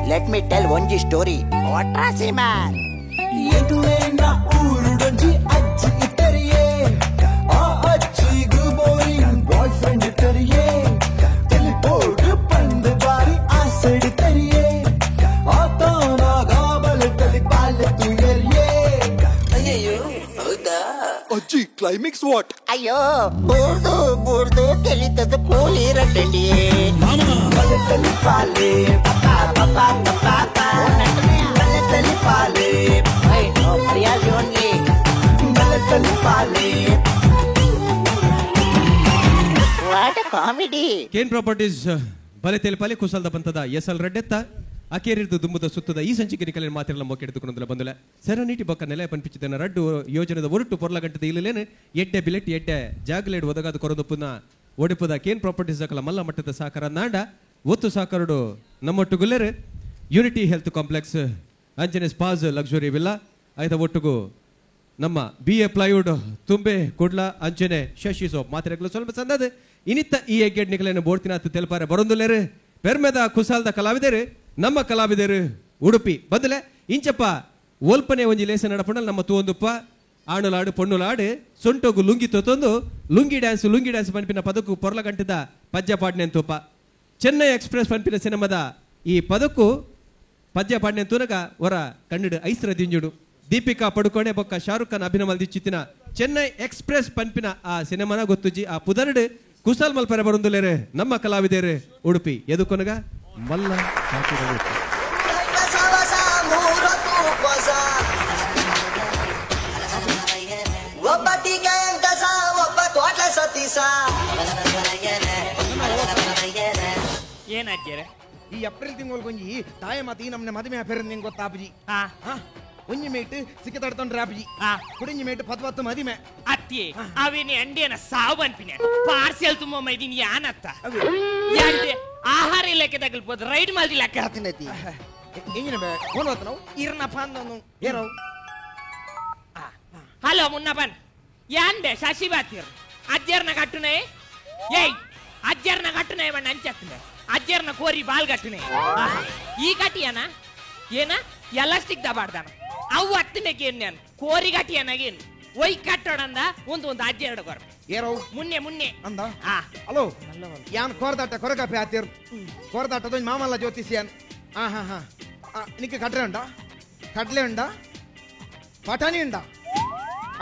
Let me tell one story. What a man. Climax what? ಅಯ್ಯೋ ಬೂರ್ದು ಬೂರ್ದು ಕೆಲಿತದ ಕೂಲಿ ರಡ್ಡಿ ಕಾಮಿಡಿ. ಕೇನ್ ಪ್ರಾಪರ್ಟೀಸ್ ಬಲೆ ತೆಲಪಾಲಿ ಕುಸಲ್ದ ಬಂತದ ಎಸ್ ಎಲ್ ರೆಡ್ಡೆತ್ತ ಅಕೇರಿರ್ದು ದುಂಬುದ ಸುತ್ತದ ಈ ಸಂಚಿಕೆ ನಿಕಲಿನ ಮಾತಿರಲ್ಲ ಮೊಕ್ಕೆಡ್ದುಕೊಂಡಲ್ಲ ಬಂದಲೆ ಸೆರನೀಟಿ ಬೊಕ್ಕ ನೆಲೆ ಪನ್ಪಿಚಿದನ ರಡ್ಡು ಯೋಜನೆದ ಒರಟು ಪೊರ್ಲ ಗಂಟದ ಇಲ್ಲಲೇನು ಎಡ್ಡೆ ಬಿಲೆಟ್ ಎಡ್ಡೆ ಜಾಗಲೇಡ್ ಒದಗಾದ ಕೊರದೊಪ್ಪುನ ಒಡಿಪುದ ಕೇನ್ ಪ್ರಾಪರ್ಟೀಸ್ ಅಕಲ ಮಲ್ಲ ಮಟ್ಟದ ಸಾಕರ ನಾಂಡ ಒತ್ತು ಸಾಕರಡು ನಮ್ಮೊಟ್ಟುಗುಲ್ಲೆರು ಯೂನಿಟಿ ಹೆಲ್ತ್ ಕಾಂಪ್ಲೆಕ್ಸ್ ಅಂಜನೆ ಸ್ಪಾಸ್ ಲಕ್ಸುರಿ ವಿಲ್ಲಾ ಆಯ್ತ ಒಟ್ಟುಗು ನಮ್ಮ ಬಿ ಎ ಪ್ಲೈವುಡ್ ತುಂಬೆ ಕುಡ್ಲ ಅಂಚನೆ ಶಶಿ ಸೋಪ್ ಮಾತಿರಗಲು ಸ್ವಲ್ಪ ಸಂದದ ಇನಿತ್ತ ಈ ಎಗ್ಗೆಡ್ ನಿಕಲೇನು ಬೋಡ್ತಿನಾತ್ ತೆಲಪಾರೆ ಬರೊಂದುಲ್ಲೇರು ಪೆರ್ಮೆದ ಕುಸಾಲ್ದ ಕಲಾವಿದರು ನಮ್ಮ ಕಲಾವಿದರು ಉಡುಪಿ ಬದಲೆ ಇಂಚಪ್ಪ ಒಲ್ಪನೆ ಒಂಜಿ ಲೇಸ ನಡಪುಂಡಲ್ ನಮ್ಮ ತೂವೊಂದುಪ್ಪ ಆಣುಲಾಡು ಪೊಣ್ಣುಲಾಡು ಸೊಂಟೊಗು ಲುಂಗಿ ತೊತ್ತೊಂದು ಲುಂಗಿ ಡ್ಯಾನ್ಸ್ ಲುಂಗಿ ಡ್ಯಾನ್ಸ್ ಪನ್ಪಿನ ಪದಕ್ಕೂ ಪೊರ್ಲಗಂಟದ ಪಜ್ಜ ಪಾಡ್ನೆ ತೂಪ ಚೆನ್ನೈ ಎಕ್ಸ್ಪ್ರೆಸ್ ಪನ್ಪಿನ ಸಿನಿಮಾದ ಈ ಪದಕ್ಕೂ ಪಜ್ಜ ಪಾಡ್ನೆ ತೂನಗ ಹೊರ ಕನ್ನಡ ಐಸ್ರ ದಿಂಜುಡು ದೀಪಿಕಾ ಪಡುಕೋಣೆ ಬೊಕ್ಕ ಶಾರುಖ್ ಖಾನ್ ಅಭಿನಯ ಮಲ್ದಿಚ್ಚಿತ್ತಿನ ಚೆನ್ನೈ ಎಕ್ಸ್ಪ್ರೆಸ್ ಪನ್ಪಿನ ಆ ಸಿನಿಮಾನ ಗೊತ್ತುಜಿ ಆ ಪುದರ್ಡು ಕುಸಾಲ್ ಮಲ್ಪರೆ ಬರುಂದುಲೇರೆ ನಮ್ಮ ಕಲಾವಿದರು ಉಡುಪಿ ಎದುಕೊನಗ ಮಲ್ಲ ಏನಾಗ್ಯಾರ ಈ ಏಪ್ರಿಲ್ ತಿಂಗಳು ತಾಯ ಮಾತಿ ನಮ್ಮನೆ ಮದುವೆ ಆಫೇರ್ ನಿಂಗೆ ಗೊತ್ತಾಪಜಿ ಒಂಜಿ ಮೇಟ್ ಸಿಕ್ಕತಾಡ್ತೊಂಡ್ರೆ ಆಪಜಿ ಕುಡಿಂಜಿ ಮೇಟ್ ಪತ್ತು ಪತ್ತು ಮದಿಮೆ ಅತ್ತಿ ಅವಿನಿ ಅಂಡಿಯನ ಸಾವು ಅನ್ಪಿನ ಪಾರ್ಸೆಲ್ ತುಂಬ ಮೈದಿನಿ ಯಾನತ್ತ ಆಹಾರ ಇಲಾಖೆ ತಗಲ್ಬೋದು ರೈಡ್ ಮಾಲ್ದಿ ಲೆಕ್ಕ ಹಾಕಿನೈತಿ ಎಂಜಿನ ಫೋನ್ ಹೊತ್ತು ನಾವು ಇರ್ನಪ್ಪ ಅಂದನು ಏನೋ ಹಲೋ ಮುನ್ನಪ್ಪನ್ ಯಾನ್ ಬೇ ಶಶಿ ಬಾತಿರ್ ಅಜ್ಜರ್ನ ಕಟ್ಟುನೆ ಏಯ್ ಅಜ್ಜರ್ನ ಕಟ್ಟುನೆ ಬಣ್ಣ ಅಂಚತ್ತನೆ ಅಜ್ಜರ್ನ ಕೋರಿ ಬಾಲ್ ಕಟ್ಟುನೆ ಈ ಕಟ್ಟಿಯನ ಏನ ಎಲಾಸ್ಟಿಕ್ ದಬಾಡ್ದಾನ ಅವು ಹತ್ತನೇಕೇನು ನಾನು ಕೋರಿ ಗಟ್ಟಿಯನಾಗೇನು ಒಯ್ ಕಟ್ಟೋಡಂದ ಒಂದು ಒಂದು ಅಜ್ಜಿ ಎರಡು ಕೊರ ಏರೋ ಮುನ್ನೆ ಮುನ್ನೆ ಅಂದ ಹಲೋ ಯಾನ್ ಕೋರ್ದಾಟ ಕೊರಕಾಪಿ ಆತಿರ್ ಕೋರ್ದಾಟದ ಮಾಮಲ್ಲ ಜ್ಯೋತಿಷಿಯನ್ ಹಾ ಹಾ ಹಾ ನಿಕ್ಕೆ ಕಟ್ರೆ ಉಂಟಾ ಕಡಲೆ ಉಂಟಾ ಪಟಾಣಿ ಉಂಟಾ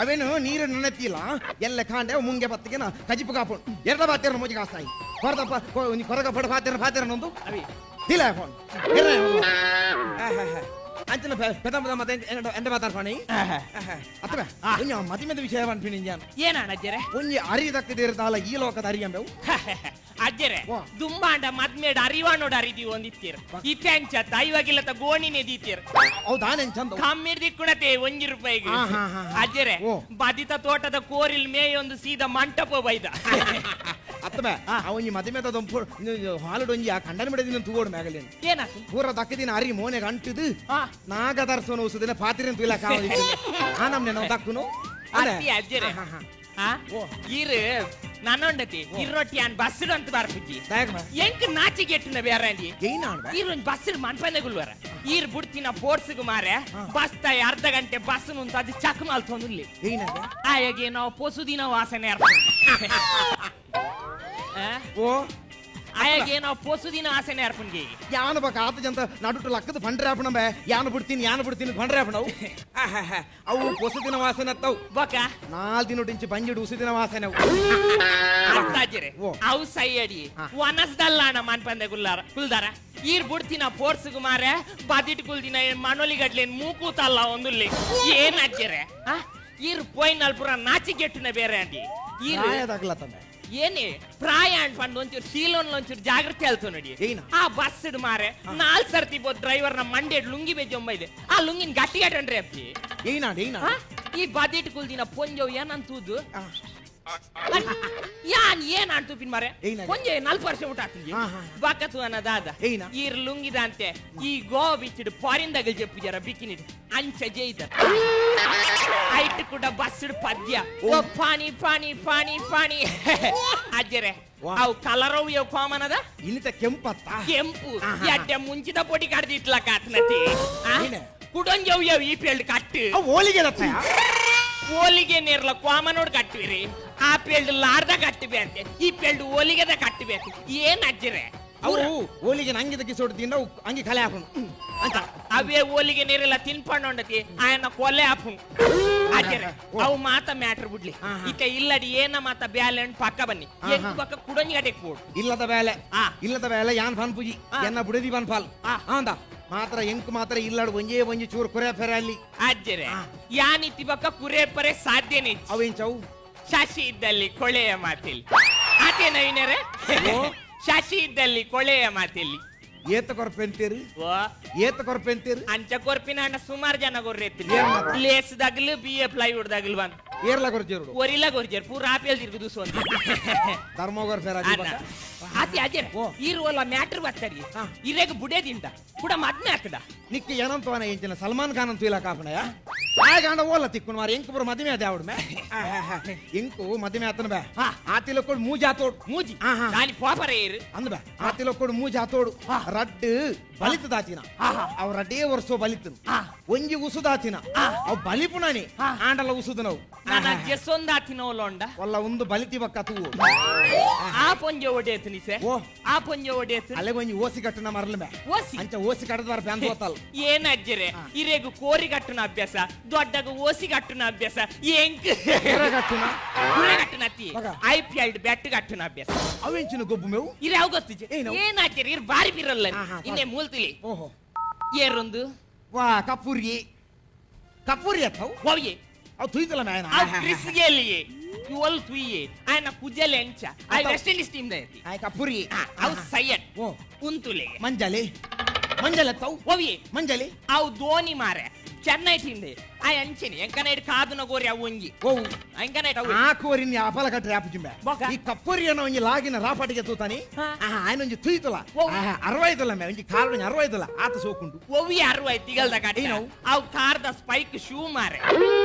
ಅವೇನು ನೀರು ನೆನೆತ್ತಿಲ್ಲ ಎಲ್ಲ ಕಾಂಡೆ ಮುಂಗೆ ಬತ್ತಿಗೆ ನಾ ಕಜಿಪು ಕಾಪು ಎರಡ ಬಾತಿರ ಮೋಜಿ ಕಾಸಾಯಿ ಕೊರದಪ್ಪ ಕೊರಗ ಪಡ ಪಾತಿರ ಪಾತಿರ ನೊಂದು ಇಲ್ಲ ಫೋನ್ ಅಂಚನ ಪೆದ ಮತ್ತೆ ಎಂಡ ಮಾತಾಡ್ಪಾಣಿ ಅತ್ತವೆ ಒಂಜಿ ಮದಿಮೆದ ವಿಷಯ ಪನ್ಪಿನಿ ನಾನು ಏನಾಣ ಅಜ್ಜರೆ ಒಂಜಿ ಅರಿ ದಕ್ಕದಿರ್ತಾಲ ಈ ಲೋಕದ ಅರಿಯಂಬೆವು ಅಜ್ಜರೆ ದುಂಬಾಂಡ ಮದ್ಮೇಡ ಅರಿವಾಣೋಡ ಅರಿದೀವಿ ಒಂದಿತ್ತೀರ್ ಇತ್ತೆ ಅಂಚತ್ತ ಇವಾಗಿಲ್ಲತ ಗೋಣಿನೇ ದೀತೀರ್ ಹೌದಾ ನೆನ್ ಚಂದ ಕಮ್ಮಿರ್ ದಿಕ್ಕುಣತೆ ಒಂಜಿ ರೂಪಾಯಿಗೆ ಅಜ್ಜರೆ ಬದಿತ ತೋಟದ ಕೋರಿಲ್ ಮೇಯೊಂದು ಸೀದಾ ಮಂಟಪ ಬೈದ ಅತ್ತಬೆ ಒಂಜಿ ಮದಿಮೆದ ದೊಂಪು ಹಾಲುಡು ಒಂಜಿ ಆ ಕಂಡನ ಬಿಡದಿನ ತೂಗೋಡು ಮ್ಯಾಗಲೇನು ಏನಾತು ಪೂರ ದಕ್ಕದಿನ ಅರಿ ಮೋನೆಗೆ ಅಂಟಿದು ನಾಗದರ್ಶನ ಔಷಧಿನ ಪಾತಿರಿನ ತುಯಿಲ ಕಾವಲಿ ಆ ನಮ್ನೆ ನಾವು ದಕ್ಕುನು ಅತ್ತಿ ಅಜ್ಜರೆ ಇರು ನನ್ನೊಂಡತಿ ಇರ್ರೊಟ್ಟಿ ಅನ್ ಬಸ್ಸು ಅಂತ ಬರ್ಪುಜಿ ಎಂಕ್ ನಾಚಿಗೆಟ್ಟಿನ ಬೇರೆ ಇರು ಬಸ್ ಮನ್ಪಂದೆ ಗುಲ್ವರ ಈರ್ ಬುಡ್ತಿನ ಪೋರ್ಸ್ಗು ಮಾರೆ ಬಸ್ ತಾಯಿ ಅರ್ಧ ಗಂಟೆ ಬಸ್ ಮುಂತ ಅದು ಚಕ್ ಮಾಲ್ತೊಂದುಲ್ಲಿ ಆಯಾಗೆ ನಾವು ಪೊಸುದಿನ ವಾಸನೆ ಓ ಆಯಾಗೆ ನಾವು ಪೊಸುದಿನ ವಾಸನೆ ಅರ್ಪನ್ಗೆ ಯಾನು ಬಕ ಆತ ಜಂತ ನಡುಟು ಲಕ್ಕದ ಫಂಡ್ರೆ ಆಪಣಂಬೆ ಯಾನು ಬಿಡ್ತೀನಿ ಯಾನು ಬಿಡ್ತೀನಿ ಫಂಡ್ರೆ ಆಪಣವು ಅವು ಪೊಸುದಿನ ವಾಸನೆ ಅತ್ತವು ಬಕ ನಾಲ್ ದಿನ ಟಿಂಚಿ ಬಂಜಿಡು ಉಸುದಿನ ವಾಸನೆ ಅತ್ತಾಜಿರೆ ಅವು ಸೈಯಡಿ ವನಸ್ದಲ್ಲಾಣ ಮನ್ಪಂದೆ ಗುಲ್ಲಾರ ಕುಲ್ದಾರ ಈರ್ ಬುಡ್ತಿನ ಪೋರ್ಸ್ಗು ಮಾರೆ ಬದಿಟ್ ಕುಲ್ದಿನ ಮನೋಲಿಗಡ್ಲೇನ್ ಮೂಕೂತಲ್ಲ ಒಂದುಲ್ಲಿ ಏನ್ ಅಜ್ಜರೆ ಈರ್ ಪೋಯ್ನಲ್ ಪುರ ನಾಚಿಗೆಟ್ಟಿನ ಬೇರೆ ಅಂಡಿ ಈರ್ ಏನೇ ಪ್ರಾಯ ಅನ್ಪಂಡು ಒಂಚೂರು ಶೀಲೋನ್ ಒಂಚೂರು ಜಾಗ್ರತೆ ಅಲ್ತು ನೋಡಿ ಆ ಬಸ್ ಮಾರೆ ನಾಲ್ ಸರ್ತಿ ಬೋದು ಡ್ರೈವರ್ ನ ಮಂಡೆ ಲುಂಗಿ ಬೇಜೊಂಬ ಇದೆ ಆ ಲುಂಗಿನ ಗಟ್ಟಿ ಗಟ್ಟನ್ರಿ ಅಪ್ಪಿ ಈ ಬದಿಟ್ ಕುಲ್ದಿನ ಪೊಂಜವ್ ಏನಂತೂದು ಯಾನ್ ಏನ್ ಅಂಟು ಪಿನ್ ಮಾರೆ ಒಂಜೆ 4 ವರ್ಷ ಊಟ ಆತಿಗೆ ಬಾಕತು ಅನ್ನದಾದ ಈರ್ ಲುಂಗಿದಂತೆ ಈ ಗೋ ಬಿಚ್ಚಿಡು ಫಾರಿನ್ ದಾಗ ಜೆಪ್ಪು ಜರ ಬಿಕಿನಿ ಅಂಚ ಜೈದ ಐಟ್ ಕೂಡ ಬಸ್ ಪದ್ಯ ಓ ಪಾಣಿ ಪಾಣಿ ಪಾಣಿ ಪಾಣಿ ಅಜ್ಜರೆ ಅವು ಕಲರವು ಯೋ ಕಾಮನದ ಇನಿತ ಕೆಂಪತ್ತ ಕೆಂಪು ಎಡ್ಡೆ ಮುಂಚಿದ ಪೊಡಿ ಕಡ್ದಿಟ್ಲ ಕಾತ್ನತಿ ಕುಡೊಂಜವು ಯೋ ಈ ಪೇಲ್ಡ್ ಕಟ್ಟು ಓಲಿಗೆ ಓಲಿಗೆ ನೇರ್ಲ ಕ್ವಾಮನೋಡ್ ಕಟ್ಟುವಿರಿ ಆ ಪೇಲ್ಡ್ ಲಾರ್ದ ಕಟ್ಟಬೇಂತೆ ಈ ಪೇಲ್ಡ್ ಓಲಿಗೆದ ಕಟ್ಟಬೇಕು ಏನ್ ಅಜ್ಜರೆ ಅವು ಓಲಿಗೆ ನಂಗಿದ ಕಿಸೋಡು ತಿಂದ ಅಂಗಿ ಕಲೆ ಹಾಕೊಂಡು ಅಂತ ಅವೇ ಓಲಿಗೆ ನೀರೆಲ್ಲ ತಿನ್ಪಂಡತಿ ಆಯನ ಕೊಲೆ ಹಾಪುಣ್ ಅಜ್ಜರೆ ಅವು ಮಾತ ಮ್ಯಾಟ್ರ್ ಬಿಡ್ಲಿ ಇತ್ತ ಇಲ್ಲಡಿ ಏನ ಮಾತ ಬ್ಯಾಲೆ ಪಕ್ಕ ಬನ್ನಿ ಎಂಟು ಪಕ್ಕ ಕುಡಂಜಿ ಗಡೆ ಕೊಡು ಇಲ್ಲದ ಬೇಲೆ ಇಲ್ಲದ ಬೇಲೆ ಯಾನ್ ಫಾನ್ ಪೂಜಿ ಎನ್ನ ಬುಡದಿ ಬನ್ ಫಾಲ್ ಅಂದ ಮಾತ್ರ ಎಂಕ್ ಮಾತ್ರ ಇಲ್ಲಡು ಒಂಜೇ ಒಂಜಿ ಚೂರು ಕುರೆ ಫೆರೆ ಅಲ್ಲಿ ಅಜ್ಜರೆ ಯಾನಿತಿ ಬಕ್ಕ ಕುರೆ ಪರೆ ಸಾಧ್ಯನೇ ಅವೇನ್ ಚೌ ಶಶಿ ಇದ್ದಲ್ಲಿ ಕೊಳೆಯ ಮಾತಿಲ್ಲಿ ಆತೇ ನವೀನರೇ ಶಶಿ ಇದ್ದಲ್ಲಿ ಕೊಳೆಯ ಮಾತಿಲ್ಲಿ ಏತ ಕೊರ್ಪೆಂತೀರಿ ಏತ ಕೊರ್ಪೆಂತೀರಿ ಅಂಚ ಕೊರ್ಪಿನ ಅಣ್ಣ ಸುಮಾರು ಜನ ಕೊರ್ರೆತ್ತೀನಿ ಲೇಸ್ ದಗ್ಲು B A plywood ದಗ್ಲು ಬಂದ್ ಏರ್ಲ ಕೊರ್ಜೇರು ಒರಿಲ ಕೊರ್ಜೇರು ಪೂರ ಆಪೇಲ್ ತಿರುಗುದು ಸೊಂತ ಧರ್ಮೋಗರ್ ಫೇರ್ ಆತಿ ಅಜೇರೆ ಈರುವಲ್ಲ ಮ್ಯಾಟ್ರ್ ಬರ್ತಾರಿ ಇರೇಗ ಬುಡೇದಿಂಡ ಕೂಡ ಮದ್ಮೆ ಆಗ್ತದ ನಿಕ್ಕ ಏನಂತವನ ಎಂಚಿನ ಸಲ್ಮಾನ್ ಖಾನ್ ಅಂತ ಇಲ್ಲ ಕಾಪಣಯ ಆಗಾಂಡ ಓಲ ತಿಕ್ಕುನ್ ಮಾರ ಎಂಕು ಪುರ ಮದುವೆ ಅದೇ ಅವಡು ಮೇ ಎಂಕು ಮದುವೆ ಆತನ ಬೇ ಆತಿಲ ಕೊಡು ಮೂಜಿ ಆತೋಡು ಮೂಜಿ ನಾನಿ ಪಾಪರ ಏರು ಅಂದ ಬೇ ಆತಿಲ ಕೊಡು ಮೂಜಿ ಆತೋಡು ರಡ್ಡು ಬಲಿತ ದಾತಿನ ಅವ್ ರಡ್ಡೇ ವರ್ಷ ಬಲಿತನು ಒಂಜಿ ಉಸುದಾತಿನ ಅವ್ ಬಲಿಪುನಾನಿ ಆಂಡಲ ಉಸುದು ನಾವು ನನ್ನ ಜೆಸೊಂದಾತಿನ ಒಲೊಂಡ ಒಲ್ಲ ಒಂದು ಬಲಿತಿ ಬಕ್ಕ ತೂ ಆ ಪೊಂಜೆ ಒಡೆಯತು ಸೆ ಆ ಪೊಂಜೆ ಒಡೆಯತು ಅಲ್ಲೇ ಒಂಜಿ ಓಸಿ ಕಟ್ಟನ ಮರಲ ಮೇ ಓಸಿ ಅಂಚ ಓಸಿ ಕಟ್ಟದ ಬ್ಯಾನ್ ಹೋತಲ್ ಏನ್ ಅಜ್ಜರೆ ಇರೇಗು ಕೋರಿ ಕಟ್ಟುನ ಅಭ್ಯಾಸ ದೊಡ್ಡಗ ಓಸಿ ಕಟ್ಟುನ ಅಭ್ಯಾಸ ಎಂಕ್ ಕಟ್ಟುನ ಕುರೆ ಕಟ್ಟುನ ಅತ್ತಿ I P L bat ಕಟ್ಟುನ ಅಭ್ಯಾಸ ಅವೆಂಚಿನ ಗೊಬ್ಬು ಮೇವು ಇರೆ ಅವು ಗೊತ್ತಿಜೆ ಏನ್ ಅಜ್ಜರೆ ಇರ್ ಬಾರಿ ಬಿರಲ್ಲ ಇನ್ನೇ ಮೂಲ್ತಿಲಿ ಓಹೋ ಏರೊಂದು ವಾ ಕಪೂರಿ ಕಪೂರಿ ಅತ್ತವು ಓವಿಯೆ ಅವು ತುಯ್ತಲ್ಲ ಮೇನ ಅವು ಕ್ರಿಸ್ ಗೇಲಿಯೆ ಒಲ್ ತುಯ್ಯೆ ಆಯನ ಕುಜಲೆ ಎಂಚ I West Indies team ದಯತಿ ಆಯ್ ಕಪೂರಿ ಅವು ಸೈಯದ್ ಓ ಉಂತುಲೆ ಮಂಜಲಿ ಮಂಜಲೆ ಅತ್ತವು ಓವಿಯೆ ಮಂಜಲಿ ಅವು ಧೋನಿ ಮಾರೆ ಚೆನ್ನೈ ಟೀಮ್ they ಆಯ್ ಅಂಚೆನಿ ಎಂಕನೈಟ್ ಕಾದುನ ಗೋರಿ ಅವು ಒಂಜಿ ಓ ಎಂಕನೈಟ್ ಅವು ಆ ಕೋರಿನಿ ಅಪಲ ಕಟ್ರೆ ಆಪುಜುಂಬೆ ಈ ಕಪ್ಪುರಿ ಅನ್ನೋ ಒಂಜಿ ಲಾಗಿನ ರಾಪಾಟಿಗೆ ತೂತಾನಿ ಆಯನ ಒಂಜಿ ತುಯ್ತುಲ ಅರವೈತುಲ ಮೇ ಒಂಜಿ ಕಾರ್ ಒಂಜಿ ಅರವೈತುಲ ಆತ ಸೋಕುಂಡು ಒವಿ ಅರವೈ ತಿಗಲ್ದ ಕಟ್ಟ ಅವು ಕಾರ್ದ ಸ್ಪೈಕ್ ಶೂ ಮಾರೆ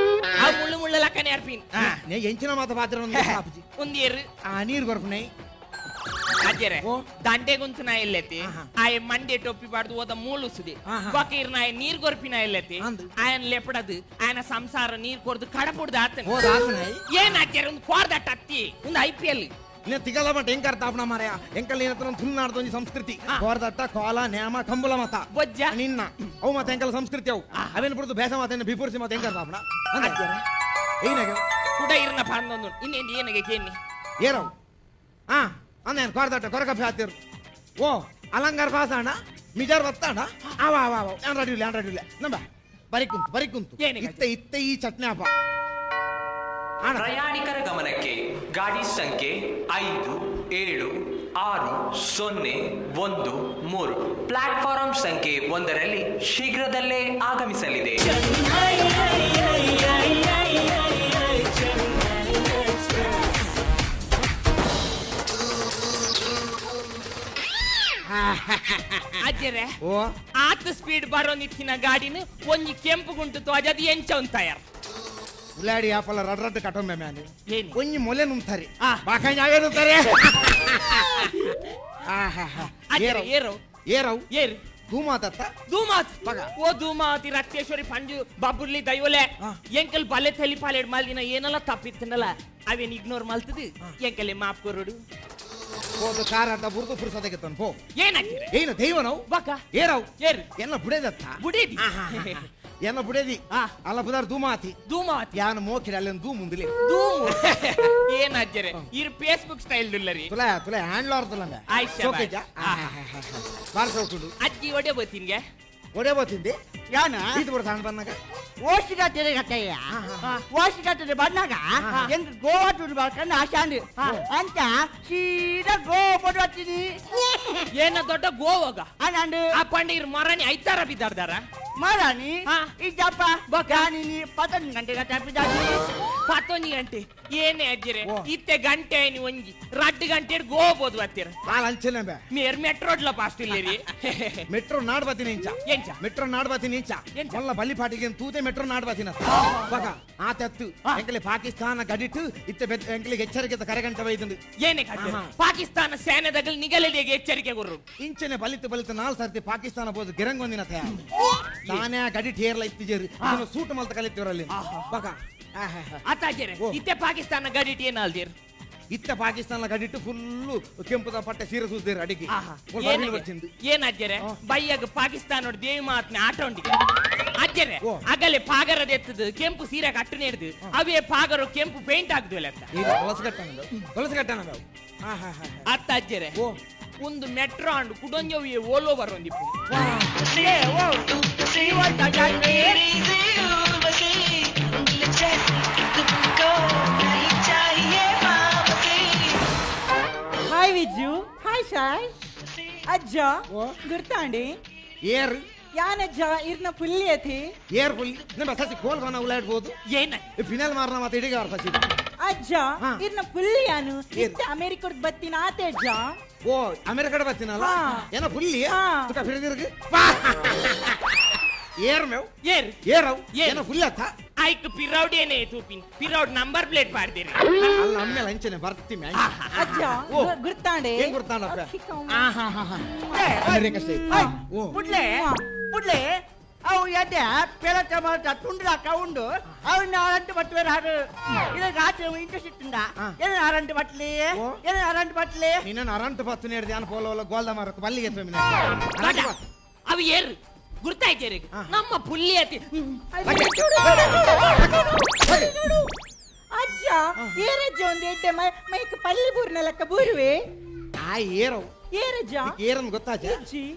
ಅವು ಮುಳ್ಳು ಮುಳ್ಳು ಲಕ್ಕನೆ ಅರ್ಪಿನ್ ನೇ ಎಂಚಿನ ಮಾತ ಪಾತ್ರ ಒಂದು ಆಪುಜಿ ಒಂದೇರು ಆ ನೀರು ಕೊರ್ಪುನೈ ಅಜ್ಜರೆ ದಂಡೆ ಗುಂತು ನಾ ಎಲ್ಲೆತ್ತಿ ಆಯ ಮಂಡೆ ಟೊಪ್ಪಿ ಬಾಡ್ದು ಹೋದ ಮೂಲುಸುದಿ ಬಕೀರ್ ನಾಯ ನೀರ್ ಕೊರ್ಪಿನ ಎಲ್ಲೆತ್ತಿ ಆಯನ್ ಲೆಪಡದು ಆಯನ ಸಂಸಾರ ನೀರ್ ಕೊರ್ದು ಕಡಪುಡ್ದು ಆತನ ಏನ್ ಅಜ್ಜರೆ ಒಂದು ಕೋರ್ದಟ್ಟ ಅತ್ತಿ ಒಂದು I P L నేను తిగల మట ఏం కడతా మారయా ఎంకల్ నేనతనం తుల్నాడుతోంది సంస్కృతి కోరదట్ట కోల నేమ కంబుల మత బొజ్జ నిన్న అవు మత ఎంకల సంస్కృతి అవు అవేన పుడుతు భేష మత బిపూర్సి మత ఏం కడతా ಏನಾಗ ಕೂಡ ಇರ್ನ ಪಾಂದೊಂದು ಇನ್ನೇನು ಏನಾಗೆ ಕೇನಿ ಏರವು ಆ ಅಂದೇನು ಕೊರದಟ್ಟ ಕೊರಕಫೆ ಹಾತಿರು ಓ ಅಲಂಗಾರ ಪಾಸಾಣ ಮಿಜಾರ್ ಬತ್ತಾಣ ಆವ ಆವ ಆವ ಏನ್ ರೆಡಿ ಇಲ್ಲ ಏನ್ ರೆಡಿ ಇಲ್ಲ ನಂಬ ಬರಿ ಕುಂತು ಬರಿ ಕುಂತು ಇತ್ತ ಇತ್ತ ಈ ಚಟ್ನಿ ಅಪ್ಪ. ಪ್ರಯಾಣಿಕರ ಗಮನಕ್ಕೆ ಗಾಡಿ ಸಂಖ್ಯೆ 5 7 6 0 1 3 ಪ್ಲಾಟ್ಫಾರಂ ಸಂಖ್ಯೆ 1ರಲ್ಲಿ ಶೀಘ್ರದಲ್ಲೇ ಆಗಮಿಸಲಿದೆ. ಅಜ್ಜರೆ ಆತ ಸ್ಪೀಡ್ ಬರೋ ನಿತ್ತಿನ ಗಾಡಿನ ಒಂಜಿ ಕೆಂಪು ಗುಂಟು ತೋಜದು ಎಂಚ ತಯಾರು ಉಲಾಡಿ ಆಪಲ ರಡ್ ರಡ್ ಕಟೊಮ್ಮೆ ಮ್ಯಾನೆ ಒಂಜಿ ಮೊಲೆ ನುಂತಾರೆ ಬಾಕಾಯಿ ಯಾವೇ ನುಂತಾರೆ. ಅಜ್ಜರೆ ಏರು ಏರವು ಏರು ಧೂಮಾತತ್ತ ಧೂಮಾತ್ ಓ ಧೂಮಾವತಿ ರಕ್ತೇಶ್ವರಿ ಪಂಜು ಬಾಬುರ್ಲಿ ದೈವಲೆ ಎಂಕಲ್ ಬಲೆ ತಲಿ ಪಾಲೆಡ್ ಮಾಲ್ದಿನ ಏನೆಲ್ಲ ತಪ್ಪಿತ್ತನಲ್ಲ ಅವೇನ್ ಇಗ್ನೋರ್ ಮಲ್ತದು ಎಂಕಲೆ ಮಾಪ್ ಕೊರಡು ಹೋದ ಕಾರ ಅಂತ ಬುರ್ದು ಪುರುಸದಕ್ಕೆ ಪೋ ಏನಾಗ್ತೀರ ಏನು ದೈವ ನಾವು ಬಕ ಏರವು ಏರು ಎಲ್ಲ ಬುಡೇದತ್ತ ಬುಡೇದಿ ಎಲ್ಲ ಬುಡೇದಿ ಅಲ್ಲ ಬುದಾರ್ ಧೂಮಾತಿ ಧೂಮಾತಿ ಯಾನು ಮೋಕಿರ ಅಲ್ಲಿ ಧೂಮ್ ಮುಂದಿಲೆ ಧೂಮು ಏನಾಜ್ಜರೆ ಇರ್ ಫೇಸ್ಬುಕ್ ಸ್ಟೈಲ್ ದುಲ್ಲರಿ ತುಲಾ ತುಲಾ ಹ್ಯಾಂಡ್ಲರ್ ತುಲಂಗ ಆಯ್ತು ಬಾರ್ ಸೌಕುಡು ಅಜ್ಜಿ ಒಡೆ ಬೋತಿನ್ಗೆ ಒಡೆ ಬೋತಿಂದೆ ಯಾನ ಇದು ಬರ ಸಾಂಡ್ ಬಂದಾಗ ಓಸಿಗಟ್ಟರೆ ಕಟ್ಟಯ್ಯ ಓಸಿಗಟ್ಟರೆ ಬಂದಾಗ ಎಂಗ್ ಗೋವಾ ಟೂರ್ ಬರ್ಕಂಡು ಆಶಾಂಡು ಅಂತ ಸೀದಾ ಗೋವಾ ಪೋಟು ಬರ್ತೀನಿ. ಏನ ದೊಡ್ಡ ಗೋವಾಗ ಅಣ್ಣಂಡು ಆ ಪಂಡ ಇರ್ ಮರನಿ ಐತಾರ ಬಿದ್ದಾರ್ದಾರ ಮಾರಾಣಿ ಇಜ್ಜಪ್ಪ ಬಕಾನಿ 11 ಗಂಟೆಗೆ ತಪ್ಪಿದಾಗಿ 11 ಗಂಟೆ ಏನೇ ಅಜ್ಜಿರೆ ಇತ್ತೆ ಗಂಟೆ ಐನಿ ಒಂಜಿ ರಡ್ಡು ಗಂಟೆ ಗೋಬೋದು ಅತ್ತಿರ ಅಂಚನೆ ಬೇ ಮೇರ್ ಮೆಟ್ರೋಡ್ಲ ಪಾಸ್ಟ್ ಇಲ್ಲಿರಿ ಮೆಟ್ರೋ ನಾಡ್ ಬತ್ತೀನಿ ಇಂಚ ಎಂಚ ಮೆಟ್ರೋ ನಾಡ್ ಬತ್ತೀನಿ ಇಂಚ ಮೊಲ್ಲ ಬಲಿಪಾಟಿಗೆ ತೂತೆ ಮೆಟ್ರೋ ನಾಡ್ ಬತ್ತೀನಿ ಬಕ ಆ ತತ್ತು ಎಂಕಲೆ ಪಾಕಿಸ್ತಾನ ಗಡಿಟ್ಟು ಇತ್ತೆ ಎಂಕಲಿಗೆ ಎಚ್ಚರಿಕೆ ಕರೆಗಂಟೆ ಬೈದುಂಡು ಏನೇ ಪಾಕಿಸ್ತಾನ ಸೇನೆದಾಗಲಿ ನಿಗಲಿಗೆ ಎಚ್ಚರಿಕೆ ಗುರು ಇಂಚನೆ ಬಲಿತು ಬಲಿತು 4 ಸರ್ತಿ ಪಾಕಿಸ್ತಾನ ಬೋದು ಗಿರಂಗೊಂದಿನ ತಯ ತಾನೇ ಗಡಿ ಏರ್ಲ ಇತ್ತಿಜೇರು ಸೂಟ್ ಮಲ್ತ ಕಲಿತಿವರಲ್ಲಿ ಬಕ ಅತ್ತಾಜೇರೆ ಇತ್ತೆ ಪಾಕಿಸ್ತಾನ ಗಡಿಟ್ ಏನಾಲ್ದಿರ್ ಇತ್ತ ಪಾಕಿಸ್ತಾನ ಗಡಿಟ್ಟು ಫುಲ್ಲು ಕೆಂಪುದ ಪಟ್ಟೆ ಸೀರೆ ಸೂಸಿದಿರ ಅಡಿಗೆ ಏನಾಜ್ಜರೆ ಬೈಯಾಗ ಪಾಕಿಸ್ತಾನ ದೇವಿ ಮಾತ್ನೆ ಆಟ ಉಂಡಿಗೆ ಅಜ್ಜರೆ ಅಗಲೆ ಪಾಗರದ ಎತ್ತದು ಕೆಂಪು ಸೀರೆ ಕಟ್ಟು ನೇಡ್ದು ಅವೇ ಪಾಗರು ಕೆಂಪು ಪೇಂಟ್ ಆಗುದಿಲ್ಲ ಅತ್ತ ಅಜ್ಜರೆ ಒಂದು ಮೆಟ್ರೋ ಅಂಡು ಕುಡೊಂಜವಿ Ola ಬರೋಂದಿಪ್ಪು hi Vijju hi Shai ಅಜ್ಜ ಗುರ್ತಾಂಡಿ ಏರ್ ಯಾನಜ್ಜ ಇರ್ನ ಪುಲ್ಲಿ ಅತಿ ಏರ್ ಪುಲ್ಲಿ ನಮ್ಮ ಸಸಿ ಕೋಲ್ ಕೋನ ಉಲಾಡ್ಬೋದು ಏನ ಫಿನಲ್ ಮಾರನ ಮಾತ ಇಡಿಗ ಅವ್ರ ಸಸಿ ಅಜ್ಜ ಇರ್ನ ಪುಲ್ಲಿ ಯಾನು ಇತ್ತ ಅಮೆರಿಕದ ಬತ್ತಿನ ಆತೆ ಅಜ್ಜ ಓ ಅಮೆರಿಕದ ಬತ್ತಿನಲ್ಲ ಏನ ಪುಲ್ಲಿ ತುಕ ಫಿರದಿರ್ಗ ಏರ್ ಮೇವ್ ಏರ್ ಏರವ್ ಏನ ಪುಲ್ಲಿ ಅತ್ತ ಐಕ್ ಪಿರೌಡ್ ಏನೇ ತೂಪಿನ್ ಪಿರೌಡ್ ನಂಬರ್ ಪ್ಲೇಟ್ ಪಾಡ್ದಿರಿ ಅಲ್ಲ ಅಮ್ಮೇಲೆ ಅಂಚನೆ ಬರ್ತಿ ಮ್ಯಾ ಅಜ್ಜ ಗುರ್ತಾಂಡೆ ಏನ್ ಗುರ್ತಾಂಡಪ್ಪ ಆಹಾ ಹಾ ಹಾ ಓ ಬುಡ್ಲೆ ಬುಡ್ಲೆ ಅವು ಎಡ್ಡೆ ಪೆಳಕ ಮಾತ ತುಂಡ್ರಾಕ ಉಂಡು ಅವನ್ನ ಅರಂಟು ಬಟ್ಟುವೇರು ಹಾಡು ಇಲ್ಲ ರಾತ್ರಿ ಇಂಟ್ರೆಸ್ಟ್ ಇಟ್ಟುಂಡ ಏನು ಅರಂಟು ಬಟ್ಲಿ ಏನು ಅರಂಟು ಬಟ್ಲಿ ನಿನ್ನ ಅರಂಟು ಬತ್ತು ನೇಡ್ದೆ ಅನ್ ಪೋಲೋಲ ಗೋಲ್ದ ಮಾರಕ್ಕೆ ಬಲ್ಲಿಗೆ ಅವು ಏರು ಗುರ್ತಾಯ್ತೇರಿ ನಮ್ಮ ಪುಲ್ಲಿ ಅತಿ ಅಜ್ಜ ಏರಜ್ಜ ಒಂದು ಎಡ್ಡೆ ಮೈಕ್ ಪಲ್ಲಿ ಬೂರ್ನ ಲೆಕ್ಕ ಬೂರುವೆ ಆ ಏರವು ಏರಜ್ಜ ಏರನ್ ಗೊತ್ತಾಜ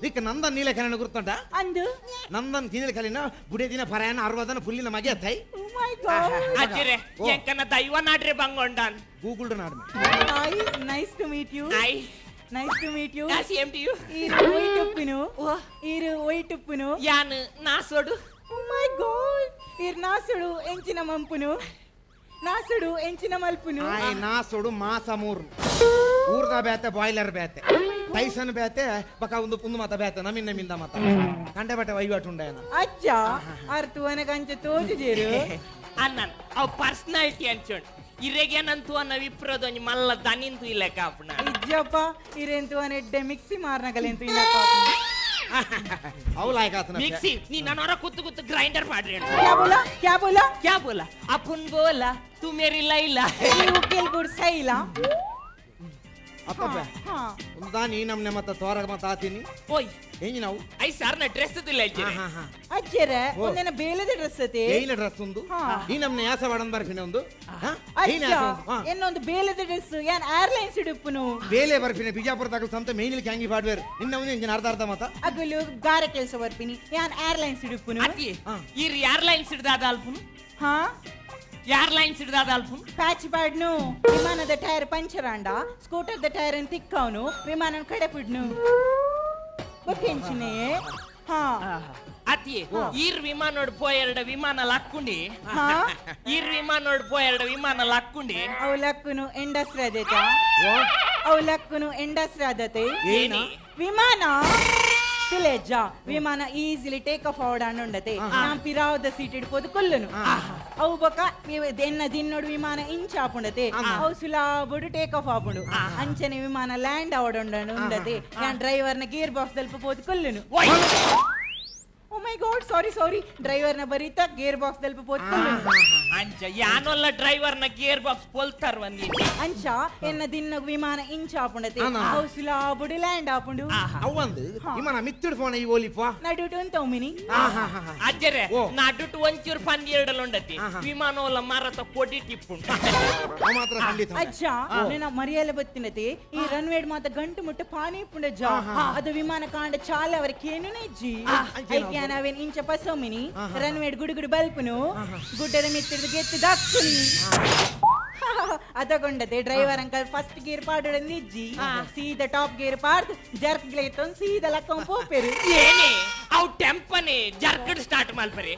ನಿಕ್ ನಂದನ್ ನೀಲಕರಣ ಗುರ್ತಂಡ ಅಂದು ನಂದನ್ ನೀಲಕಲಿನ ಬುಡೆ ದಿನ ಪರಾಯಣ 60 ಪುಲ್ಲಿನ ಮಗೆ ಅತ್ತೈ ಓ ಮೈ ಗಾಡ್ ಅಜ್ಜಿರೆ ಎಂಕನ ದೈವ ನಾಡ್ರೆ ಬಂಗೊಂಡಾನ್ Google ನಾಡ್ಮೆ hi nice to meet you hi nice to meet you same to you ಈರು ಒಯ್ಟುಪ್ಪುನು ಈರು ಒಯ್ಟುಪ್ಪುನು ಯಾನ್ ನಾಸೋಡು ಓ ಮೈ ಗಾಡ್ ಈರು ನಾಸೋಡು ಎಂಚಿನ ಮಂಪುನು ನಾಸುಡು ಎಂಚಿನ ಮಲ್ಪುನು ಆಯ್ ನಾಸುಡು ಮಾಸ ಮೂರು ಊರ್ದ ಬೇತೆ ಬಾಯ್ಲರ್ ಬೇತೆ ಟೈಸನ್ ಬೇತೆ ಬಕ ಒಂದು ಪುಂದು ಮಾತ ಬೇತೆ ನಮಿನ್ನ ಮಿಂದ ಮಾತ ಕಂಡೆ ಬಟ್ಟೆ ವೈವಾಟು ಉಂಡಾಯನ ಅಜ್ಜ ಅರ್ತುವನ ಕಂಚ ತೋಜುಜೇರು ಅಣ್ಣನ್ ಅವ್ ಪರ್ಸನಾಲಿಟಿ ಅಂಚೋಣ್ ಇರೆಗೇನಂತು ಅನ್ನ ವಿಪ್ರದೊಂಜಿ ಮಲ್ಲ ದನಿಂತು ಇಲ್ಲ ಕಾಪುನ ಇಜ್ಜಪ್ಪ ಇರೆಂತು ಅನ್ನ ಎಡ್ಡೆ ಮಿಕ್ಸಿ ಮಾರ್ನಗಲೆಂತು ಇಲ್ಲ ಅವು ಲಾಯಕ ಆತನ ಮಿಕ್ಸಿ ನೀ ನನ್ನ ಕುತ್ತು ಕುತ್ತು ಗ್ರೈಂಡರ್ ಮಾಡ್ರಿ ಕ್ಯಾ ಬೋಲಾ ಕ್ಯಾ ಬೋಲಾ ಕ್ಯಾ ಬೋಲಾ ಅಪುನ್ ಬೋಲಾ ತು ಮೇರಿ ಲೈಲಾ ನೀವು ಕೇಳ್ಬಿಡ್ ಸೈಲಾ ಅಪ್ಪಬ್ಬ ಒಂದಾ ನೀ ನಮ್ನೆ ಮತ್ತ ತೋರಗ ಮತ್ತ ಆತೀನಿ ಓಯ್ ಹೆಂಗಿ ನಾವು I sir ನ ಡ್ರೆಸ್ ಇಲ್ಲ ಅಜ್ಜರೆ ಅಜ್ಜರೆ ಒಂದೇನ ಬೇಲದ ಡ್ರೆಸ್ ಅತಿ ಏನ ಡ್ರೆಸ್ ಒಂದು ಈ ನಮ್ನೆ ಯಾಸ ವಡನ್ ಬರ್ಫಿನ ಒಂದು ಅಜ್ಜ ಇನ್ನೊಂದು ಬೇಲದ ಡ್ರೆಸ್ ಯಾನ್ ಏರ್ಲೈನ್ಸ್ ಇಡುಪ್ಪುನು ಬೇಲೆ ಬರ್ಫಿನ ಬಿಜಾಪುರ ತಗಲ್ ಸಂತ ಮೇನಿಲ್ ಕ್ಯಾಂಗಿ ಬಾಡ್ವೇರ್ ನಿನ್ನ ಒಂದು ಇಂಜಿನ ಅರ್ಧ ಅರ್ಧ ಮತ ಅಗುಲು ಗಾರ ಕೆಲಸ ಬರ್ಪಿನಿ ಯಾನ್ ಏರ್ಲೈನ್ಸ್ ಇಡುಪ್ಪುನು ಅತಿ ಈ ಏರ್ಲೈನ್ಸ್ ಹಿಡ್ದಾದ ಅಲ್ಪುನು ಹಾ ಏರ್ಲೈನ್ಸ್ ಹಿಡ್ದಾದ ಅಲ್ಪುನು ಪ್ಯಾಚ್ ಬಾಡ್ನು ವಿಮಾನದ ಟೈರ್ ಪಂಚರ್ ಆಂಡ ಸ್ಕೂಟರ್ the tyre ಅನ್ನು ತಿಕ್ಕವನು ವಿಮಾನ ಕಡೆ ಬಿಡ್ನು ಗೊತ್ತೇಂಚಿನೇ ಹಾ ಅತಿ ಈರ್ ವಿಮಾನೋಡ್ ಪೋಯೆರಡ ವಿಮಾನ ಲಕ್ಕುಂಡಿ ಈರ್ ವಿಮಾನೋಡ್ ಪೋಯೆರಡ ವಿಮಾನ ಲಕ್ಕುಂಡಿ ಅವು ಲಕ್ಕುನು ಎಂಡಸ್ರ ಆದೈತ ಅವು ಲಕ್ಕುನು ಎಂಡಸ್ರ ಆದತೆ ವಿಮಾನ ತುಲೇಜ ವಿಮಾನ ಈಸಿಲಿ ಟೇಕ್ ಆಫ್ ಆವಡ ಉಂಡತೆ ನಾನ್ ಪಿರಾವದ ಸೀಟ್ ಇಡ್ಬೋದು ಕೊಲ್ಲುನು ಅವು ಬೊಕ ಎನ್ನ ದಿನ್ನೋಡು ವಿಮಾನ ಇಂಚ ಆಪುಂಡತೆ ಅವು ಸುಲಾಬುಡು ಟೇಕ್ ಆಫ್ ಆಪುಂಡು ಅಂಚನೆ ವಿಮಾನ ಲ್ಯಾಂಡ್ ಆವಡ ಉಂಡತೆ ನಾನ್ ಡ್ರೈವರ್ನ ಗೇರ್ ಬಾಕ್ಸ್ ದಲ್ಪ ಪೋದು ಕೊಲ್ಲುನು oh my god sorry sorry ಡ್ರೈವರ್ನ ಬರೀತಾ ಗೇರ್ ಬಾಕ್ಸ್ ದಲ್ಪ ಪೋದು ಕೊಲ್ಲುನು ಅಂಚ ಯಾನೊಲ್ಲ ಡ್ರೈವರ್ನ ಗೇರ್ ಬಾಕ್ಸ್ ಪೊಲ್ತಾರ್ ಒಂದಿ ಅಂಚ ಎನ್ನ ದಿನ್ನ ವಿಮಾನ ಇಂಚ ಆಪುಂಡತೆ ಅವು ಸುಲಾಬುಡು ಲ್ಯಾಂಡ್ ಆಪುಂಡು ಅವಂದು ವಿಮಾನ ಮಿತ್ತಿಡ್ ಫೋನ್ ಈ ಓಲಿಪ್ಪ ನಡುಟು ಅಂತ ಮಿನಿ ಅಜ್ಜರೆ ನಡುಟು ಒಂಚೂರು ಪಂದಿ ಎರಡಲ್ಲ ಉಂಡತಿ ವಿಮಾನ ಒಲ್ಲ ಮರತ ಕೊಡಿ ಟಿಪ್ಪುಂಡು ಮಾತ್ರ ಖಂಡಿತ ಅಜ್ಜ ನನ್ನ ಮರಿಯಲ್ಲ ಬತ್ತಿನತೆ ಈ ರನ್ವೇಡ್ ಮಾತ ಗಂಟು ಮುಟ್ಟ ಪಾನಿ ಪುಂಡಜ್ಜ ಅದು ವಿಮಾನ ಕಾಂಡ ಚಾಲ ಅವರ ಕೇನುನೇ ಇಜ್ಜಿ ಐಕ್ಯಾನ ಅವೇನ್ ಇಂಚ ಪಸೋಮಿನಿ ರನ್ವೇಡ್ ಗುಡುಗುಡು ಬಲ್ಪುನು ಗುಡ್ಡದ ಮಿತ್ತಿಡ್ದು ಗೆತ್ತು ದಕ್ಕುನಿ ಅದಗೊಂಡತೆ ಡ್ರೈವರ್ ಅಂಕಲ್ ಫಸ್ಟ್ ಗೇರ್ ಪಾಡೋಡಂದು ಇಜ್ಜಿ ಸೀದಾ ಟಾಪ್ ಗೇರ್ ಪಾಡ್ದು ಜರ್ಕ್ ಗ್ಲೇತೊಂದು ಸೀದಾ ಲಕ್ಕಂ ಪೋಪೆರು ಏನೇ ಅವು ಟೆಂಪನೆ ಜರ್ಕಡ್ ಸ್ಟಾರ್ಟ್ ಮಲ್ಪರೆ